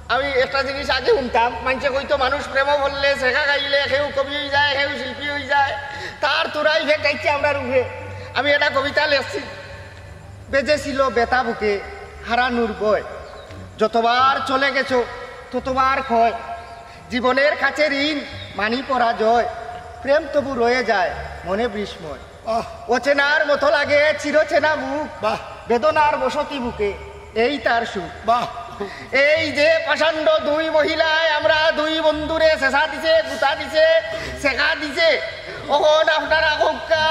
আমি একটা জিনিস আগে শুনতাম, মানষে কইতো মানুষ প্রেমো পড়লে, ছেকা খাইলে, কেউ কবি হয়ে যায়, কেউ শিল্পী হয়ে যায়, তার তোরাই ফেকাইছে আমরার উপরে। আমি একটা কবিতা লেখছি, বেজেছিল বেতা বুকে হারানোর ভয়, যতবার চলে গেছো ততবার ক্ষয়, জীবনের কাছে ঋণ মানি পরাজয়, প্রেম তবু রয়ে যায় মনে বিস্ময়। আহ। অচেনার মতো লাগে চিরচেনা মুখ, বাহ। বেদনার বসতি বুকে এই তার সুখ। বাহ। এই যে পাষণ্ড দুই মহিলায় আমরা দুই বন্ধুরে ছেঁচা দিছে, গুতা দিছে, ছেকা দিছে, অখন আপনারা কউক্কা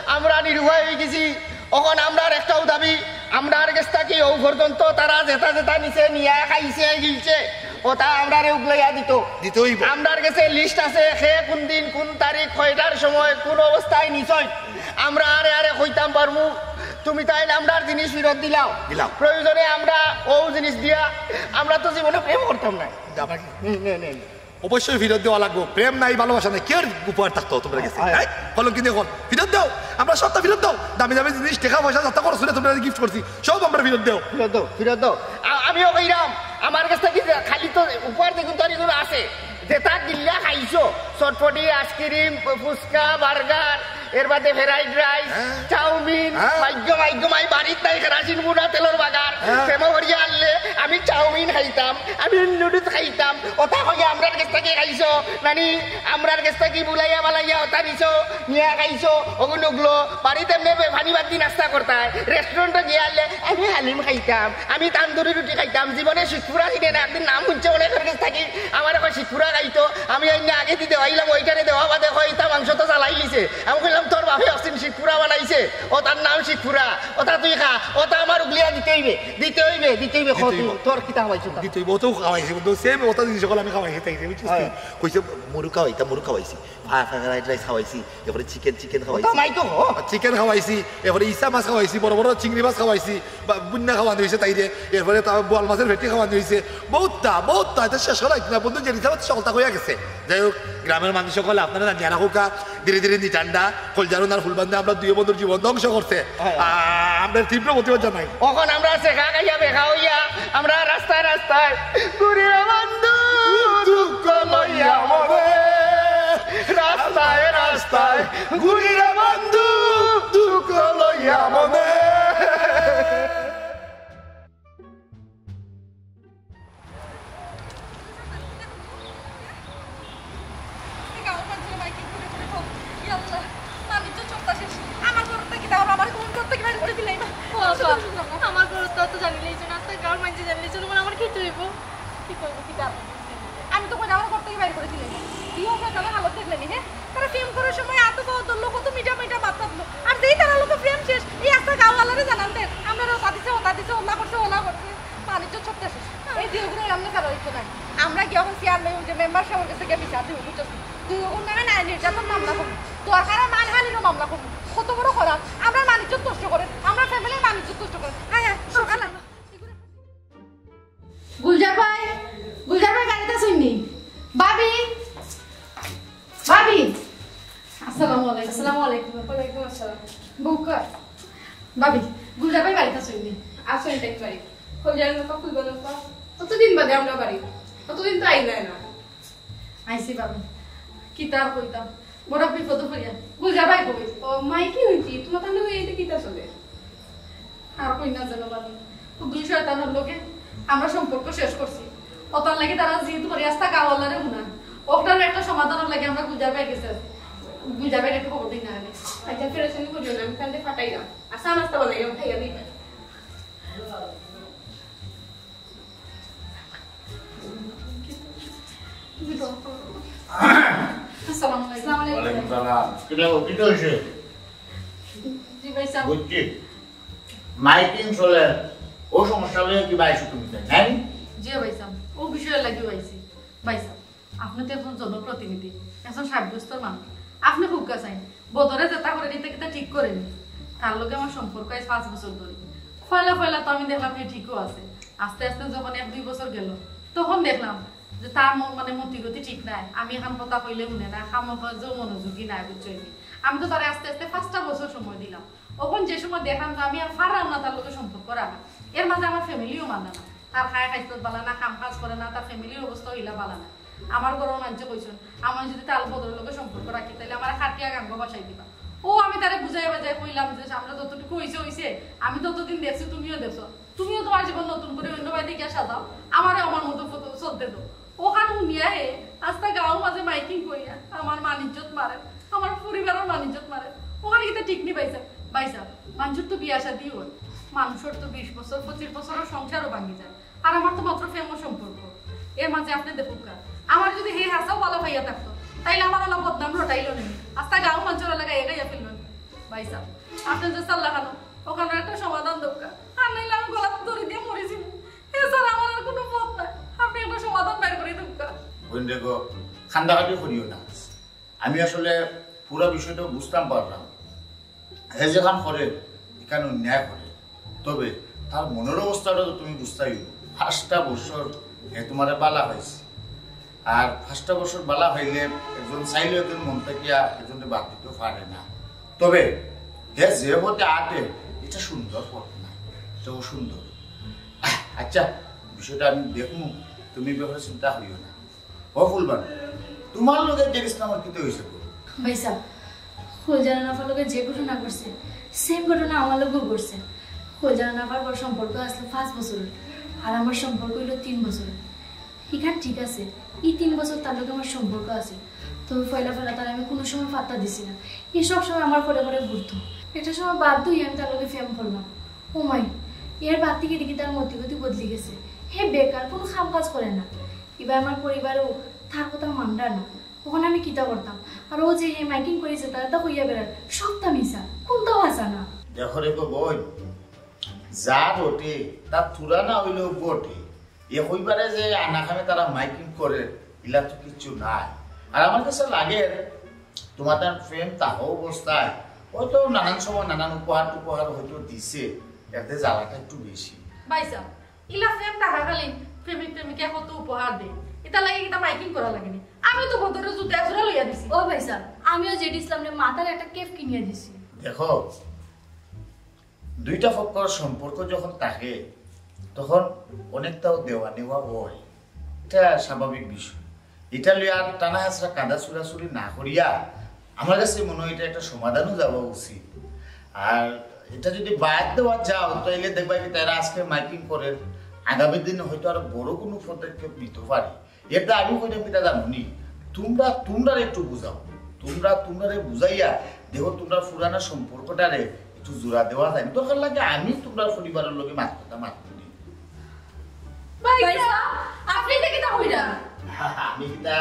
আমরা নিরুপায় হয়ে গেছি। অখন আমরার একটাও দাবি, আমরার গেছ থাকি ও পর্যন্ত তারা যেতা যেতা নিছে, নিয়া খাইছে, গিলছে, ওটা আমরারে উগলাইয়া দিত। দিতে হইব। আমরার গেছে লিস্ট আছে, কে কোন দিন, কোন তারিখ, কয়টার সময়, কোন অবস্থায় নিছইন। আমরা আরে আরে কইতাম পারমু, তুমি তাইন আমরার জিনিস ফিরত দিলাও। দিলাও। প্রয়োজনে আমরা ও জিনিস দিয়া, আমরা তো জীবনে প্রেম করতাম না। যাবা কি? হুম, নে, নে, নে। অবশ্যই ফিরত দেওয়া লাগবো। প্রেম নাই, ভালোবাসা নাই, কেউর উপহার থাকতো তোমরা গেছে? আয়। তাই? কলঙ্কিনী অকল, ফিরত দাও। আমরা সবটা ফিরত দাও। দামি দামি জিনিস, টেকা পয়সা, যত খরচ করে তোমরা গিফট করছি, সব আমরা ফিরত দাও। ফিরত দাও, ফিরত দাও। আ-, আমিও কইরাম, আমার গেছ থাকি যে খালি তো উপহার দেখুন তো আর এগুলো আছে। যেটা গিল্লা খাইছো, চটপটি, আইসক্রিম, ফুচকা, বার্গার, এর বাদে ফ্রাইড রাইস, হ্যাঁ। চাউমিন, হ্যাঁ। মাইগ্য মাইগ্য মাই বাড়িত নাই কেরাসিন বুনা তেলর বাগার। হ্যাঁ। প্রেমো করিয়া আনলে আমি চাউমিন খাইতাম, আমি নুডলস খাইতাম। ওটা কইয়া আমরার গেছ থাকি খাইছো, নানি আমরার গেছ থাকি বুলাইয়া বালাইয়া ওটা নিছো, নিয়া খাইছো, ওগুন উগলো, বাড়িত এমনি বে-, পানি বাদ দি নাস্তা করতায়, রেস্টুরেন্টে গিয়া আনলে আমি হালিম খাইতাম, আমি তান্দুরি রুটি খাইতাম, জীবনে শিখপুরা চিনে না, একদিন নাম শুনছে অনেকের গেছ থাকি, আমার এখন শিখপুরা খাইতো, আমি অন্য আগে দি দেওয়াইলাম, ওইটারে দেওয়া বাদে কয়, "ইতা মাংস তো জ্বালাই লিছে।" আমি কইলাম, "তোর বাপে অসিন শিখপুরা বানাইছে, ও তার নাম শিখপুরা, ওটা তুই খা, ওটা আমার উগলিয়া দিতে হইবে, দিতে হইবে, দিতে হইবে, দিতে খা তুই, হইব। তোর কিতা খাওয়াইছো তা?" দিতে হইব, ও তো খাওয়াইছে, কিন্তু সেম ওটা জিনিস সকল আমি খাওয়াইছি, তাই বুঝছিস তুই? হ্যাঁ। কইছে, "মুরু খাওয়াইতা, মুরু খাওয়াইছি, ফা-, ফা-, ফ্রাইড রাইস খাওয়াইছি, এরপরে চিকেন, চিকেন ওটা খাওয়াইছি।" মাই তো হ। আর চিকেন খাওয়াইছি, এরপরে ইসা মাছ খাওয়াইছি, বড় বড় চিংড়ি মাছ খাওয়াইছি, বা-, বুন্না খাওয়ানি হইছে তাইরে, এরপরে তা বোয়াল মাছের ভেটি খাওয়ানি হইছে, বউততা, বউততা, এটা শেষ করা হইতো না, বন্ধু, যে হিসাবে সকলতা হইয়া গেছে। যাই হোক, গ্রামের মানুষ সকলে আপনারা জানিয়া রাখুকা, ধীরে ধীরে নিটান্ডা, খলজারুন আর ফুলবান্দে আমরা দুই বন্ধুর জীবন ধ্বংস করছে। হ্যাঁ। আ-, আমরা তীব্র প্রতিবাদ জানাই। অখন আমরা ছেকা খাইয়া বেকা হইয়া, আমরা রাস্তায় রাস্তায় ঘুরি রে বন্ধু, দুঃখ লইয়া মনে। রাস্তায় রাস্তায় ঘুরি রে বন্ধু, দুঃখ লইয়া মনে। আমার ঘরটা কি তাহলে আমার কোন ঘর থেকে বাইরে করে দিলাই না? ও বাবা, আমার ঘর তো অত জানিলেই জন্য, আজকে গাঁওর মানুষে জানিলেই জন্য, মানে আমার খেতে হইব। কি করবো, কি করবো? আমি তো কই আমার ঘর থেকে বাইরে করে দিলাই না। বিয়ে হওয়ার কারণে হালত দেখলে নি, হ্যাঁ? তারা প্রেম করার সময় এত বড় ধরলো, কত মিঠা মিঠা ভাত থাকলো। আর যেই তারা লোকে প্রেম শেষ, এই আস্তা গাঁওয়ালারে জানান দেন। আমরা ওটা দিছে, ওটা দিছে, ওলা করছে, ওলা করছে। পানির তো ছোট্ট শেষ। এই দুই ওগুলো আমরা তারা হইতো না। আমরা গিয়ে এখন চেয়ারম্যান, ওই যে মেম্বার সাহেবের কাছে গিয়ে বিচার দিব, বুঝছো? দুই ওগুলো নামে নারী নির্যাতন মামলা করবো। দরকার হয় মানহানিরও মামলা করবো। কত বড় করা? আমরা মানিজ্য নষ্ট করে, আমরা ফ্যামিলির মানিজ্য নষ্ট করে। হ্যাঁ, হ্যাঁ, সকালে। গুলজার ভাই, গুলজার ভাই গাড়িটা শুননি। ভাবি, ভাবি। আসসালামু আলাইকুম। আসসালামু আলাইকুম। ওয়ালাইকুম আসসালাম। বউকা। ভাবি, গুলজার ভাই গাড়িটা শুননি। আসো, এটাই বাড়ি। খোঁজা লোকা, খুলবা লোকা। কতদিন বাদে আমরা বাড়ি? কতদিন তো আই যায় না। আইছি ভাবি। কিতা আর কইতাম? বড় বিপদ পড়িয়া। গুলজার ভাই কই? ও, মাই কি হইছি? তোমার তাহলে ওই এটা কিতা চলে? আর কই না যেন বাবা, ও দুই শয়তানর লগে আমরা সম্পর্ক শেষ করছি। অতার লাগি তারা জিদ করি আস্তা গাওয়ালারে হুনা। ওটার একটা সমাধানর লাগি আমরা গুলজার ভাইর গেছে আছি। গুলজার ভাইরে একটু খবর দিই না আগে। আচ্ছা, পেরেশানি করিও না, আমি কান্দে ফাটাইলাম। আর চা নাস্তা বানাইলাম, খাইয়া দিবা। আসসালামু আলাইকুম। ওয়ালাইকুম সালাম। কিতা, কিতা হইছে? জি ভাই সাহেব। বুঝছি। মাইকিং চলে, ও সমস্যা লইয়া কিবা আইছো তুমি, তাই না? জি ভাই সাহেব, ও বিষয়ে লাগি আইছি। ভাই সাহেব, আপনি তো একজন জনপ্রতিনিধি, একজন সাব্যস্তর মানুষ, আপনি হুক্কা চাইন। বদরে যেটা করে নিতে কিতা ঠিক করেনি, তার লগে আমার সম্পর্ক আজ পাঁচ বছর ধরে। পয়লা পয়লা তো আমি দেখলাম যে ঠিকও আছে, আস্তে আস্তে যখন এক দুই বছর গেল, তখন দেখলাম যে তার ম-, মানে মতিগতি ঠিক নাই। আমি এখন কথা কইলে শুনে না, কামো কাজেও মনোযোগী নাই, বুঝছো নি? আমি তো তারে আস্তে আস্তে পাঁচটা বছর সময় দিলাম। অখন যে সময় দেখলাম যে আমি আর পারলাম না তার লগে সম্পর্ক রাখা, এর মাঝে আমার ফ্যামিলিও মানে না, তার খায় খাইতে বালা না, কাম কাজ করে না, তার ফ্যামিলির অবস্থা হইলা বালা না। আমার ঘরর মানষে কইছইন, আমি যদি তার বদরের লগে সম্পর্ক রাখি, তাইলে আমার কাটিয়া গাঙ্গ বাসাই দিবা। ও আমি তারে বুঝাই বাজাই কইলাম যে আমরা যতটুকু হইছে হইছে, আমি ততদিন দেখছি, তুমিও দেখছো, তুমিও তোমার জীবন নতুন করে অন্য বাড়িতে গিয়া সাজাও, আমারে আমার মতো ফটো চলতে দাও। ওখান শুনিয়া হে আস্তা গাঁওর মাঝে মাইকিং করিয়া আমার মান ইজ্জত মারে, আমার পরিবারর মান ইজ্জত মারে। ওখানে কিন্তু ঠিক নি ভাই সাহেব। ভাই সাহেব, মানষর তো বিয়া শাদী হয়, মানষর তো বিশ বছর পঁচিশ বছরর সংসারও ভাঙি যায়। আর আমার তো মাত্র প্রেম সম্পর্ক, এর মাঝে আপনি দেখুন কা, আমার যদি হে হাসাও ভালা পাইয়া থাকতো, তাইলে আমার ওলা বদনাম রটাইল নেই, আস্তা গাঁও মানষর লাগা এগাইয়া ফেলল নেই। ভাই সাহেব, আপনি যে সাল্লা খানো, ওখানে একটা সমাধান দরকার, আর নাইলে আমি গলা ধরে দিয়ে মরেছি। এছাড়া আমার আর কোনো পথ নাই, আপনি একটা সমাধান বের করে দেন কা। বোন রে গো, কান্দাকাটি করিও না। আমি আসলে পুরা বিষয়টা বুঝতাম পারলাম। হে যেখান করে, এখানে অন্যায় করে। তবে তার মনের অবস্থাটা তো তুমি বুঝতাই হইব। পাঁচটা বছর হে তোমারে বালা পাইছে। আর পাঁচটা বছর বালা পাইলে একজন চাইলে একজন মন থাকিয়া একজনকে বাদ দিতে পারে না। তবে হে যে পথে আটে, এটা সুন্দর পথ না, এটা অসুন্দর। আচ্ছা, বিষয়টা আমি দেখমু, তুমি ব্যাপারে চিন্তা করিও না। ও ফুলবান, তোমার লগে জেড ইসলামর কিতা হইছে গো? ভাই সাহেব, কইলজার আনাফার লগে যে ঘটনা ঘটছে, সেম ঘটনা আমার লগেও ঘটছে। কইলজার আনাফার বড় সম্পর্ক আসলে পাঁচ বছর, আর আমার সম্পর্ক হইল তিন বছর। ইখান ঠিক আছে, এই তিন বছর তার লগে আমার সম্পর্ক আছে, তবে পয়লা পয়লা তার আমি কোনো সময় পাত্তা দিছি না। এই সব সময় আমার পরে পরে ঘুরতো। একটা সময় বাধ্য হয়ে আমি তার লগে প্রেম করলাম। ও মাই, এর বাদ থেকে দেখি তার মতিগতি বদলি গেছে। হে বেকার, কোনো কাম কাজ করে না। এবার আমার পরিবারেও তার কথা মানরা না। তখন আমি কিতা করতাম? আর ও যে হে মাইকিং করেছে, তার তা হইয়া বেড়ার, সবটা মিছা, কোনটাও হাছা না। দেখো রে গো বোন, যা ঘটে তা থুড়া না হইলেও ঘটে। এ হইবারে যে আনাকামে তারা মাইকিং করে, ইলা তো কিচ্ছু নাই। আর আমার কাছে লাগে তোমাদের প্রেম তাহ অবস্থায় হয়তো নানান সময় নানান উপহার টুপহার হয়তো দিছে, এতে জ্বালাটা একটু বেশি। ভাই সাহেব, ইলা প্রেম থাকাকালীন প্রেমিক প্রেমিকা কত উপহার দেয়, এটা লাগে কিতা মাইকিং করা লাগেনি। আমি তো বদরে জুতা জোড়া লইয়া দিছি। ও ভাই সাহেব, আমিও জেড ইসলামরে মাথার একটা কেপ কিনিয়া দিছি। দেখো, দুইটা পক্ষর সম্পর্ক যখন থাকে, তখন অনেকটাও দেওয়া নেওয়া হয়, এটা স্বাভাবিক বিষয়। এটা লইয়া আর টানা হাসরা কাদা ছুড়াছুড়ি না করিয়া আমার কাছে মনে হয় এটা একটা সমাধানও যাওয়া উচিত। আর এটা যদি বাদ দেওয়া যাও, তাইলে দেখবা কি তারা আজকে মাইকিং করে, আগামী দিনে হয়তো আরো বড় কোনো পদক্ষেপ নিতে পারে। এটা আমি কইতাম কিতা জানো নি, তোমরা তোমরা একটু বুঝাও, তোমরা তোমরারে বুঝাইয়া দেখো তোমরা পুরানা সম্পর্কটারে একটু জোড়া দেওয়া যায়। দরকার লাগে আমি তোমরা পরিবারের লগে মাত কথা মাত করি। ভাই সাহেব, আপনি এটা কিতা কইরা? আমি কিতা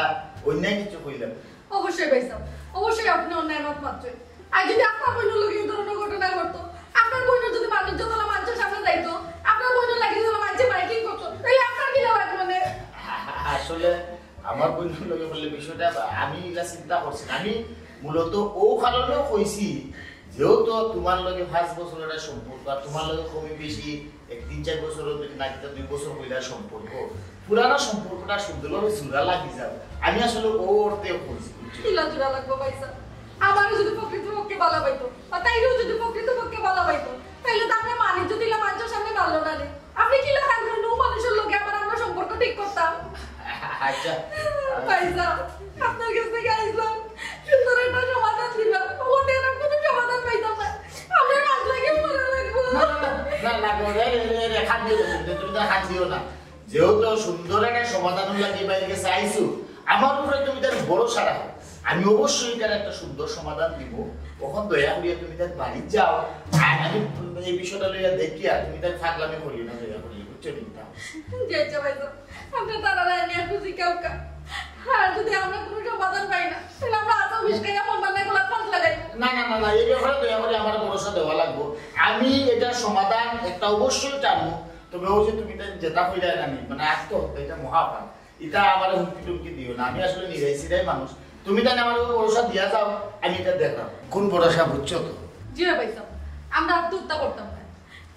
অন্যায় কিছু কইলাম? অবশ্যই ভাই সাহেব, অবশ্যই আপনি অন্যায় মত মারছেন। আর যদি আপনার বোনের লগে এই ধরনের ঘটনা ঘটতো, আপনার বোনের যদি মানুষ যতলা মানুষের সামনে যাইতো, আপনার বোনের লাগে যতলা মানুষের মাইকিং করতো, তাহলে আপনার কি লাভ মানে? আসলে আমার বোনের লগে বললে বিষয়টা আমি ইলা চিন্তা করছি না। আমি মূলত ও কারণেও কইছি, যেহেতু তোমার লগে পাঁচ বছর একটা সম্পর্ক, আর তোমার লগে কমে বেশি এক তিন চার বছর হবে না, কিতা দুই বছর হইলা সম্পর্ক, পুরানা সম্পর্কটা সুন্দরভাবে জোড়া লাগি যাবে। আমি আসলে ও অর্থে কইছি, বুঝছো? কিলা জোড়া লাগবো ভাই সাহেব? আমারও যদি প্রকৃতপক্ষে ভালা পাইতো, বা তাইরেও যদি প্রকৃতপক্ষে ভালা পাইতো, তাইলে তো আপনার মানিজ্য দিলা মানুষের সামনে মারলো না রে। আপনি কিলা খান করলেন ও মানুষের লগে আবার আমরা সম্পর্ক ঠিক করতাম? আচ্ছা। ভাই সাহেব, আপনার কাছ থেকে আইলাম, সুন্দর একটা সমাধান দিলাম, ওতে এরকম কোনো সমাধান পাইতাম না। আমরা রাত লাগে মনে লাগবো। না, না, না, কান্দিও না, তুমি তাইন, তুমি তাইন কান্দিও না। যেহেতু সুন্দর একটা সমাধান লাগি বাইর গেছে আইছো, আমার উপরে তুমি তাইন ভরসা রাখো, আমি অবশ্যই এটার একটা সুন্দর সমাধান দিব। অখন দয়া করিয়া তুমি তাইন বাড়ি যাও, আর আমি এই বিষয়টা লইয়া দেখিয়া তুমি তাইন ফাগলামি করিও না, দয়া করিয়া, বুঝছো নি? যাইতে পারতো। আপনি তারা নিয়ে খুশি কাউকা। আর যদি আমরা কোনো সমাধান পাই না, তাহলে আমরা আজও বিষ খাইয়া মন বানায় গোলাপ ফাঁস লাগাই। না, না, না, না, এই ব্যাপারে দয়া করে আমার ভরসা দেওয়া লাগবো। আমি এটা সমাধান একটা অবশ্যই টানবো। তবে ওই যে তুমি তাইন যেটা কইলা না নি, মানে আত্মহত্যা, এটা মহাপাপ। এটা আমার হুমকি টুমকি দিও না, আমি আসলে নিরাই সিরাই মানুষ। তুমি তাইন আমার উপর ভরসা দিয়া যাও, আমি এটা দেখলাম। কোন ভরসা, বুঝছো তো? জি ভাই সাহেব, আমরা আত্মহত্যা করতাম না।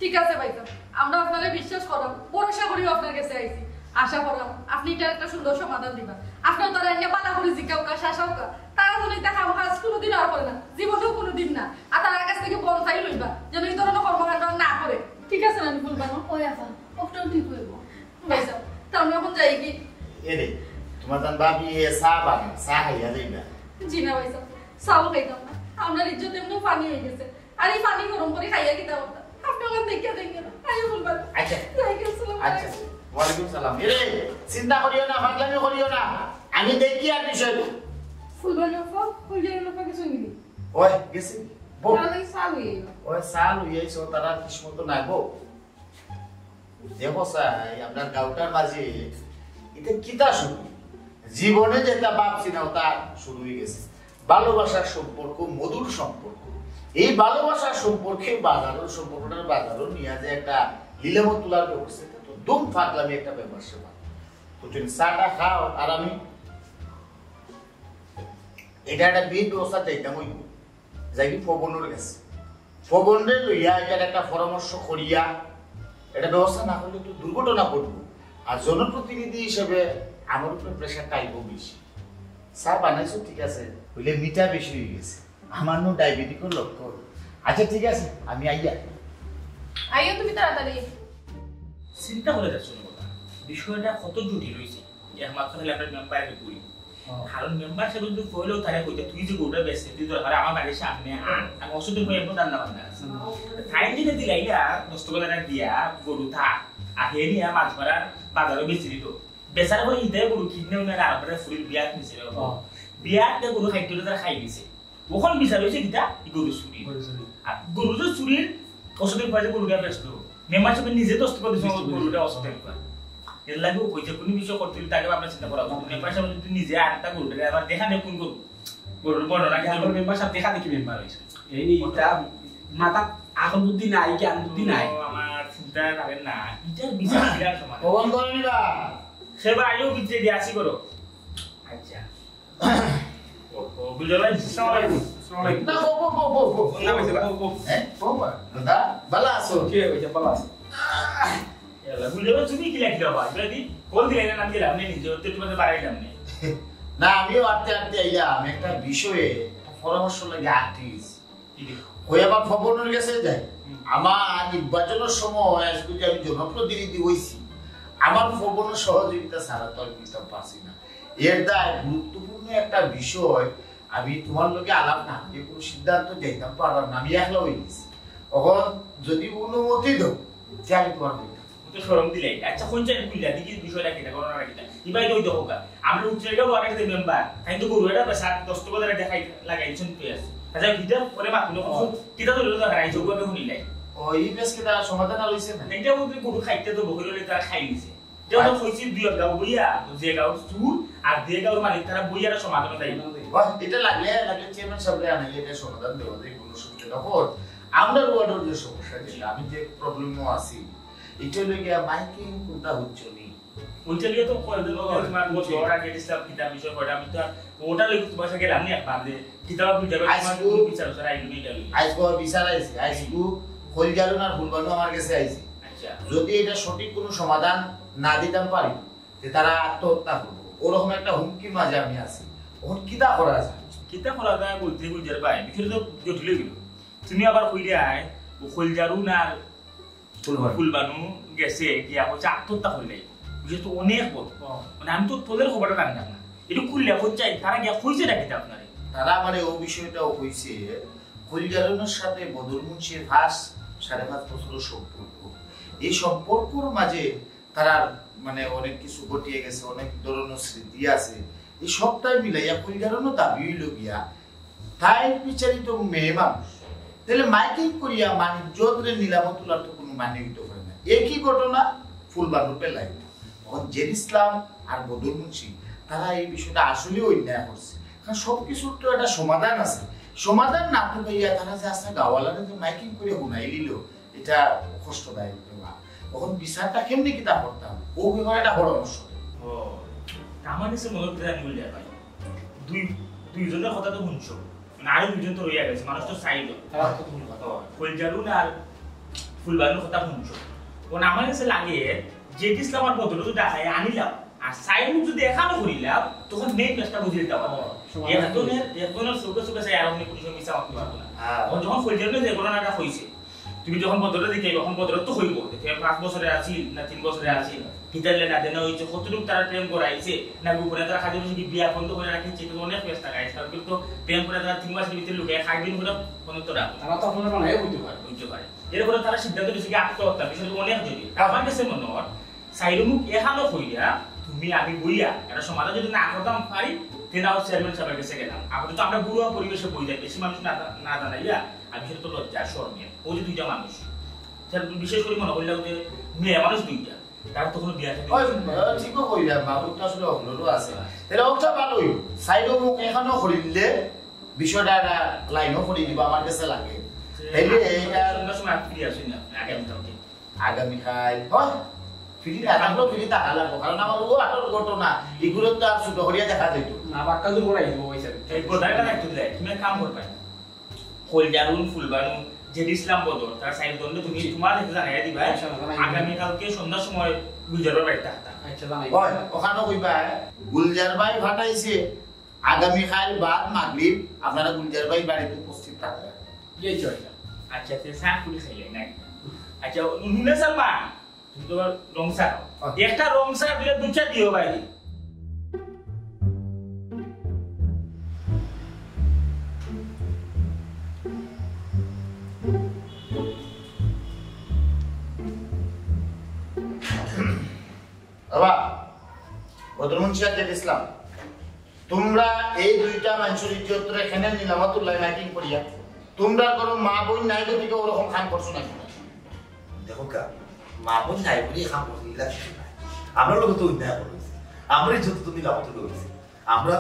ঠিক আছে ভাই সাহেব, আমরা আপনারে বিশ্বাস করাম, ভরসা করিও আপনার কাছে আইছি। আশা করাম আপনি এটার একটা সুন্দর সমাধান দিবা। আপনিও তারা এনে বালা করে জিকাউকা, শাসাউকা, তারা যেন এটা কাম কাজ কোনোদিন আর করে না, জীবনেও কোনোদিন না। আর তার কাছ থেকে বনসাই লইবা, যেন এই ধরনের কর্মকাণ্ড আর না করে। ঠিক আছে না, ফুলবানু? ওই আপা, ওটাও ঠিক হইব। ভাই সাহেব, তা আমরা এখন যাই কি? এ রে, তোমার জান ভাবি এ চা বানায়, চা খাইয়া যাইবা। জি না ভাই সাহেব, চাও খাইতাম না। আমরার ইজ্জত এমনিও পানি হয়ে গেছে, আর এই পানি গরম করে খাইয়া কিতা করতাম? আপনি ওখান দেখিয়া দেখেন না। আইও ফুলবানু। আচ্ছা। যাই কি, আসসালামু আচ্ছা, আলাইকুম। ওয়ালাইকুম সালাম। এ রে, চিন্তা করিও না, ফাগলামি করিও না, আমি দেখি আর বিষয়। ফুলবানু আপা, ফুলবানু আপা কিছু মিলি। ওই, গেছি। বউ। তাহলে চা লইয়া আইও। ওই, চা লইয়া আইছো, তারা কিসমত নাই বউ। দেখো চাই, আপনার গাউটার মাঝে এটা কিতা শুরু? জীবনে যেটা ভাবছি না, ওটা শুরু হয়ে গেছে। ভালোবাসার সম্পর্ক, মধুর সম্পর্ক। এই ভালোবাসার সম্পর্কে বাজারের সম্পর্কটার বাজারও নিয়ে যে একটা লীলামত তোলার ব্যবস্থা, এটা তো দুম ফাগলামি একটা ব্যাপার স্যাপার। বুঝছেন? চাটা খাও, আর আমি এটা একটা বিয়ের ব্যবস্থা চাইতাম ওই যাই কি পবনর কাছে। পবনরে লইয়া এটার একটা পরামর্শ করিয়া এটা ব্যবস্থা না করলে তো দুর্ঘটনা ঘটবো। আর জনপ্রতিনিধি হিসেবে আমার উপরে প্রেশারটা আইব বেশি। চা বানাইছো ঠিক আছে, হইলে মিঠা বেশি হয়ে গেছে। আমার নু ডায়াবেটিকর লক্ষণ। আচ্ছা ঠিক আছে, আমি আইয়া। আইও তুমি তাড়াতাড়ি। চিন্তা করে দেখছো না কথা, বিষয়টা কত জটিল হয়েছে, একমাত্র খালি আমরা মেম্বারকে করি। কারণ মেম্বার সাহেব যদি কইলেও তারা কইতে, "তুই যে গরুটা বেচতে, তুই দরকার আমার বাড়ির সামনে আন, আমি অসুবিধা হয়ে এমন রান্না বান্না আছে।" তাই দিলে দিলাইলা, দশ টাকা দিয়া গরু থাক, আর হে নিয়ে মাছ মারার বাজারও বেচে দিত। বেচার পরে ইতে গরু কিনে উনি আর আরবরে ফুরির বিয়াত নিছিল। বিয়াতে গরু খাইতে তারা খাই গেছে। ওখান বিচার হয়েছে কিতা? ই গরু চুরি। গরু চুরি। আর গরু যে চুরির অসুবিধা পাইছে, গরুটা বেচলো। মেম্বার সাহেব নিজে দস্তখত দিছে, দস্তখত গরুটা দিছে। অসুবিধা পায়। এর লাগেও কইছে, কোনো বিষয় করতে হলে তাকে আপনার চিন্তা করা উচিত। মেম্বার সাহেব যদি নিজে আরেকটা গরুটা আবার দেখা দেয় কোন গরু? গরুর বর্ণনা কি? এখন মেম্বার সাহেব দেখা দেখি মেম্বার হয়েছে। এই নিয়ে এটা মাথা এখন বুদ্ধি নাই, জ্ঞান বুদ্ধি নাই। ও, আমার চিন্তা লাগে না। এটার বিচার বিরাট সমান। ও, বন্ধ করে নিবা। সে বা আইও বুঝতে দিয়ে আসি করো। আচ্ছা। ও, ও, বুঝতে পারছি। আসসালামু আলাইকুম। আসসালামু আলাইকুম। না, বউ, বউ, বউ, বউ, বউ। না, বউ, বউ, বউ। হ্যাঁ? বউ, বউ। দাদা, ভালো আছো? কে, ওই যে ভালো আছো? ইয়াল্লা, বুঝতে পারছি, তুমি কি লেখলে বাবা? এটা দি, কল দিলে না, আমি গেলাম, নেই, নিজে, ওর তো তোমাদের বাড়াইলাম, নেই। না, আমিও আটতে আটতে আইলাম, একটা বিষয়ে, একটা পরামর্শ লাগে আর্টিস্ট। কি বিষয়? ওই আমার ভবনের কাছে যাই। হুম। আমার নির্বাচনের সময় আজকে যে আমি জনপ্রতিনিধি হইছি, আমার ভবনের সহযোগিতা ছাড়া তো আমি দিতে পারছি না। এর দায় গুরুত্বপূর্ণ একটা বিষয়, আমি তোমার লগে আলাপ না দিয়ে কোনো সিদ্ধান্ত যাইতাম পারলাম না, আমি একলা হয়ে গেছি। এখন যদি অনুমতি দাও, যে আমি তোমার বইটা। ও তো শরম দিলাই। আচ্ছা, কোন জায়গায় খুললা? দেখি বিষয়টা কিটা, ঘটনাটা কিটা? ইবাই তো ওই দেখো গা। আমরা উত্তরে গেল আগে যে মেম্বার, তাই তো গরু এটা প্রায় সাত দশ টাকা ধরে দেখাই লাগাইছেন পেঁয়াজ। আচ্ছা, ভিতরে পরে মাত কোনো কিছু কিটা ধরে ধরে হারাইছে, ওগুলো আমি শুনিলাই। ও, এই বেশ কিটা সমাধান আর হইছে না? এটা বলতে গরু খাইতে তো বকরি হলে তারা খাই নিছে। যেমন হয়েছে দুই গাঁও বইয়া, যে গাঁওর চুর আর যে গাঁওর মালিক, তারা বইয়ারা সমাধান দেয়। বাহ, এটা লাগলে, লাগলে চেয়ারম্যান সাহেবরে আনাইলে এটা সমাধান দেওয়া যায়, কোনো অসুবিধা না। এখন আমরার ওয়ার্ডের যে সমস্যা, যেটা আমি যে প্রবলেমও আছি, এটা হলো গিয়া মাইকিং কোনটা হচ্ছে নি। ওইটা নিয়ে তো করে দিল, হ্যাঁ, তোমার জি। বড় আগে ইসলাম কিতাব বিষয় কয়টা, আমি তো আর ওটা লইতে তোমার সাথে গেলাম না একবার যে কিতাব বিচার, তোমার আইসু বিচার, বিচার আইন নিয়ে গেল। আইসু বিচার আইসি, আইসু খোল জালুন আর ফুলবানু আমার কাছে আইসি। আচ্ছা। যদি এটা সঠিক কোনো সমাধান না দিতাম পারি, যে তারা আত্মহত্যা করবো, ওরকম একটা হুমকির মাঝে আমি আছি। ওর কিতা করা যায়? কিতা করা যায় বলতে গুলজার ভাই, বিষয়টা তো জটিল হয়ে গেল। তুমি আবার কইলে আয়, ও খোল জালুন আর ফুলবানু। ফুলবানু গেছে, গিয়া হচ্ছে আত্মহত্যা করলে। বিষয় তো অনেক বড়। ও। মানে আমি তো তোদের খবরটা জানতাম না। এটা খুললে এখন চাই, তারা গিয়া কইছে নাকি তা আপনারে? তারা আমারে ও বিষয়টাও কইছে, খোল জালুনের সাথে বদর মুন্সির পাঁচ, সাড়ে পাঁচ বছরের সম্পর্ক। এই সম্পর্কর মাঝে তারার মানে অনেক কিছু ঘটিয়ে গেছে, অনেক ধরনের স্মৃতি আছে। এই সবটাই মিলাইয়া কইলজারনও দাবি অইল গিয়া তাই বিচারিত মেয়ে মানুষ, তাহলে মাইকিং করিয়া মানিক জোতরে নিলামো তোলার তো কোনো মানে হইতে পারে না। একই ঘটনা ফুলবানুর বেলায়। এখন জেড ইসলাম আর বদর মুন্সি তারা এই বিষয়টা আসলে অন্যায় করছে, কারণ সব কিছুর তো একটা সমাধান আছে। সমাধান না তো পাইয়া তারা যে আস্তা গাওয়ালারে যে মাইকিং করে হুনাই নিল, এটা কষ্টদায়ক ব্যাপার। তখন বিচারটা কেমনে কিতা করতাম, ও ব্যাপারে একটা পরামর্শ দেন। ও, আমার কাছে মনে হচ্ছে আমি বলি ভাই, দুই দুইজনের কথা তো শুনছো, মানে আরো দুইজন তো রইয়া গেছে, মানুষ তো চাইল। তারা তো ভুল কথা। ও, কইলজারুন আর ফুলবানুর কথা শুনছো। এখন আমার কাছে লাগে জেড ইসলাম আর বদরুল যদি দেখায় আনিলাম, আর সাইমুখ যদি এখানো করিলাম, তখন মেইন কেসটা বুঝে দিতে পারবো। সমাধান একজনের একজনের চোখে চোখে চাই আর অন্য কোনো সময় মিছা মারতে পারবো না। হ্যাঁ। এখন যখন কইলজারুন যে ঘটনাটা হইছে, তুমি যখন বদরুল দিকে, তখন বদরুল তো হইব যে তুমি পাঁচ বছরে আছি না তিন বছরে আছি, হিতালে না দেনা হইছে, কতটুকু তারা প্রেম করাইছে না গোপনে তারা খালি বসে কি বিয়া বন্ধ করে রাখছে, তো অনেক ব্যস্ত গাইছে। কারণ কিন্তু প্রেম করে তারা তিন মাসের ভিতরে লুকায় খাইবেন করে কোনো তো রাখো তারা তো আপনারা বানাই বুঝতে পারে। বুঝতে পারে। এরপরে তারা সিদ্ধান্ত নিয়েছে কি আত্মহত্যা, বিষয়টা অনেক জটিল। আমার কাছে মনে হয় সাইরুমুখ এখানো কইরা তুমি আমি বইয়া এটা সমাধান যদি না করতাম পারি, তে না চেয়ারম্যান সাহেবের কাছে গেলাম। আপাতত আমরা ঘরোয়া পরিবেশে বই যাই, বেশি মানুষ না না জানাইয়া আমি সেটা তো লজ্জা শরমে ওই যে দুইটা মানুষ, স্যার, বিশেষ করে মনে করলাম যে মেয়ে মানুষ দুইটা, তারা তো কোনো বিয়া শাদী ওই, আহ, ঠিকও কইলা, মাহবুব তো আসলে অগ্ররও আছে। তাহলে ওটা ভালোই, সাইডও মুখ এখানো করিলে বিষয়টা একটা লাইনও করে দিব আমার কাছে লাগে। তাইলে এটা সন্ধ্যার সময় আপনি ফিরে আসুন না, আগামীকালকে। আগামীকাল, হয়? ফিরি না থাকলেও ফিরি থাকা লাগবো, কারণ আমার ও আটর ঘটনা, এগুলো তো আর ছোট করিয়া দেখা যাইতো। না, বাক্কা দূর করাই দিব ওই স্যার। এই কথাটা রাখতে দিলে, তুমি এক কাম করবে। কইলজারুন, ফুলবানু, জেড ইসলাম বদর, তারা সাইড দণ্ডে তুমি তোমার একটু জানাইয়া দিবা, আচ্ছা, জানাই দিবা। আগামীকালকে সন্ধ্যার সময় গুলজারবার বাড়িতে থাকতাম। আচ্ছা, জানাই। হয়, ওখানে কইবা, গুলজার ভাই ফাটাইছে, আগামীকাল বাদ মাগরিব আপনারা গুলজার ভাই বাড়িতে উপস্থিত থাকবেন। এই চয়টা। আচ্ছা, তে চা পুরি খাইলে নাই? আচ্ছা, নুনে সালমা, তুমি তোমার রং চা খাও। আচ্ছা। একটা রং চা দিলে দুই চা দিও ভাই। বাবা, বদরুল মুন্সি আর জেড ইসলাম, তোমরা এই দুইটা মানুষের ইজ্জতরে এখানে নিলামতুল্লাহ মাইকিং করিয়া, তোমরা কোনো মা বোন নাই গতিকে ওরকম কাম করছো না। দেখো কা, মা বোন নাই বলে কাম করতে গেলে কিছু নাই। আমরা লোক তো অন্যায় করা হয়েছে, আমরা ইজ্জত তো নিলামত হয়েছে। আমরা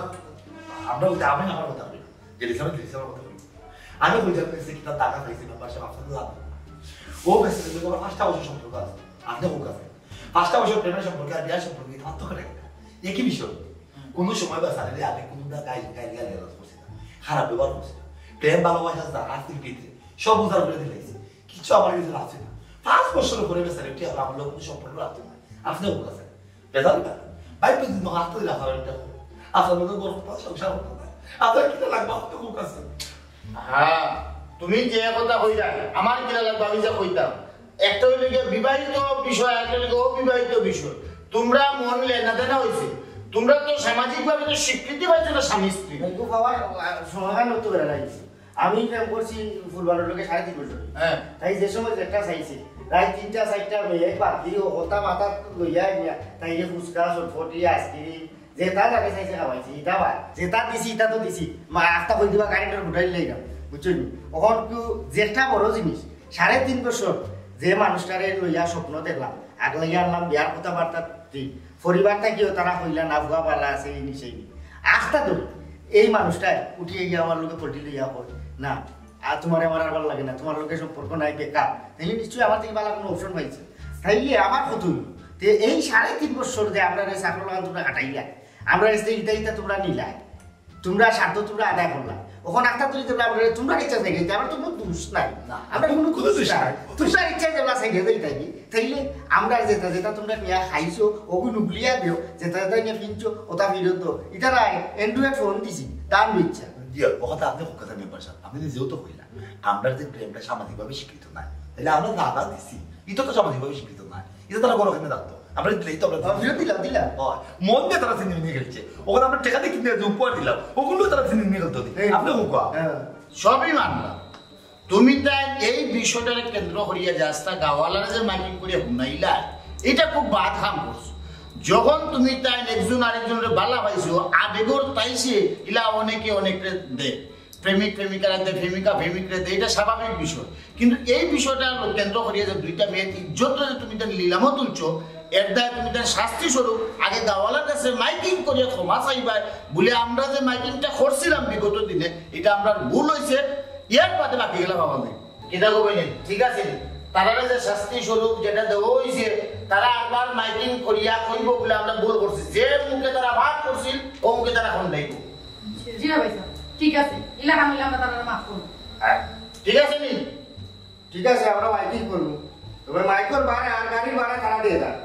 আমরা বলতে আমি আমার কথা বলি, জেড ইসলাম জেড ইসলামের কথা বলি। আমি কই যাবো যে কিতা টাকা খাইছি না, পাশে আপনাদের লাভ না। ও মেসেজ দেখো, পাঁচটা বছর সম্পর্ক আছে, আপনি হোক আছে। পাঁচটা বছর প্রেমের সম্পর্কে আর বিয়ার সম্পর্কে আমার তো করে না। একই বিষয়। কোনো সময় বা স্যারের আমি কোনো না গাইল গাইল গাইল গালাজ করছি না, খারাপ ব্যবহার করছি না। প্রেম ভালোবাসা যা আছে ভিতরে সব উজাড় করে দিলাইছি, কিছু আমার কিছু রাখছে না। পাঁচ বছর পরে স্যার একটি আমরা আমার লোক সম্পর্ক রাখতে না, আপনি হোক আছে। বেজাল না। ভাই, তুই দিন হাত তুলে রাখা এটা। আপনার মতো গরম পাওয়া সংসার হতো না। আপনার কিতা লাগবে? আপনি হোক আছে। হ্যাঁ, তুমি যে কথা কইলা, আমার কিলা লাগবে আমি যা কইতাম। একটা হইলে গিয়ে বিবাহিত বিষয়, একটা হইলে গিয়ে অবিবাহিত বিষয়। তোমরা মন লেনা দেনা হইছে, তোমরা তো সামাজিকভাবে তো স্বীকৃতি পাইছো না স্বামী স্ত্রী। কিন্তু বাবা, আহ, সমাধান করতে পারে না কিছু। আমি প্রেম করছি ফুলবানোর লোকে সাড়ে তিন বছর। হ্যাঁ। তাই যে সময় যেটা চাইছি, রাত তিনটা চারটা মেয়ে বাদ দিয়ে হতা মাথা লইয়া নিয়া, তাই যে ফুচকা, চটপটি, আইসক্রিম, যেটা জানে চাইছে খাওয়াইছি, এটা বাদ। যেটা দিছি, এটা তো দিছি। মা, আস্তা কই দিবা, কারেন্টের ফুটাই লই না। বুঝছো নি? এখন কেউ যেটা বড় জিনিস, সাড়ে তিন বছর যে মানুষটারে লইয়া স্বপ্ন দেখলাম, আগলাইয়া আনলাম, বিয়ার কথাবার্তা ঠিক। পরিবার থাকিও তারা কইলা না, ভুয়া বালা আছে, এই নিশে নি। আস্তা তো এই মানুষটায় উঠিয়ে গিয়ে আমার লোকে পল্টি লইয়া কয়, "না, আর তোমার আমার আর ভালো লাগে না, তোমার লোকে সম্পর্ক নাই, বেকার।" তাইলে নিশ্চয়ই আমার থেকে ভালো কোনো অপশন পাইছে। তাইলে আমার কত হইল? তে এই সাড়ে তিন বছর যে আমরা এই চাকর লাগান তোমরা কাটাইলা, আমরা এই ইটা ইটা তোমরা নিলাই, তোমরা স্বার্থ তোমরা আদায় করলা, ওখানে আস্তা তুলি তোমরা আমরা তোমরা ইচ্ছা থেকে, আমার তো কোনো দোষ নাই, না, আমরা কোনো কোনো দোষ দোষ নাই। নাই। তোমরা ইচ্ছা যে আমরা সাইডে যাই থাকি, তাইলে আমরা যেটা যেটা তোমরা নিয়ে খাইছো, ওগুলো নুবলিয়া দেও, যেটা যেটা নিয়ে কিনছো, ওটা ফিরত দাও। এটা নাই, অ্যান্ড্রয়েড ফোন দিছি, দাম ইচ্ছা। দিও, ওখানে আপনি খুব কথা মেম্বার সাহেব, আপনি নিজেও তো কইলা, আমরা যে প্রেমটা সামাজিকভাবে স্বীকৃত নাই, তাহলে আমরা দাদা দিছি, এটা তো সামাজিকভাবে স্বীকৃত নাই, এটা তারা বড় কেন রাখতো? আমরা দিলেই তো আমরা আহ, ফিরত দিলাম, দিলাম। হয়, মন দিয়ে তারা চিনি নিয়ে খেলছে, ওখানে আমরা টেকা দিয়ে কিনে যে উপহার দিলাম, ওগুলো তারা চিনি নিয়ে খেলতো। এই। আপনি হোক। হ্যাঁ। সবই মানলাম, তুমি তাই এই বিষয়টারে কেন্দ্র করিয়া যে আস্তা গাওয়ালারে যে মাইকিং করিয়া হুনাইলা, এটা খুব বাদ কাম করছো। যখন তুমি তাই একজন আরেকজনরে বালা পাইছো, আবেগর তাইছে, ইলা অনেকে অনেকরে দে, প্রেমিক প্রেমিকারে দে, প্রেমিকা প্রেমিকরে দে, এটা স্বাভাবিক বিষয়। কিন্তু এই বিষয়টা কেন্দ্র করিয়া যে দুইটা মেয়ের ইজ্জতরে তুমি তাই নিলামো তুলছো, এর দায় তুমি তাই শাস্তি স্বরূপ আগে গাওয়ালার কাছে মাইকিং করিয়া ক্ষমা চাইবায় বলে আমরা যে মাইকিংটা করছিলাম বিগত দিনে, এটা আমরার ভুল হইছে, এর বাদে বাকি গেলা বাবা মেয়ে। কিতা কইবেন? ঠিক আছে নি? তারারে যে শাস্তি স্বরূপ যেটা দেওয়া হইছে, তারা আরবার মাইকিং করিয়া কইব বলে আমরা ভুল করছি। যে মুখে তারা ভাগ করছিল, ও মুখে তারা খন্ডাইব। জি না ভাই সাহেব, ঠিক আছে, ইলা হামিলে আমরা তারা মাফ করবো। হ্যাঁ, ঠিক আছে নি? ঠিক আছে, আমরা মাইকিং করবো। তবে মাইকর ভাড়া আর গাড়ির ভাড়া তারা দিয়ে দেন।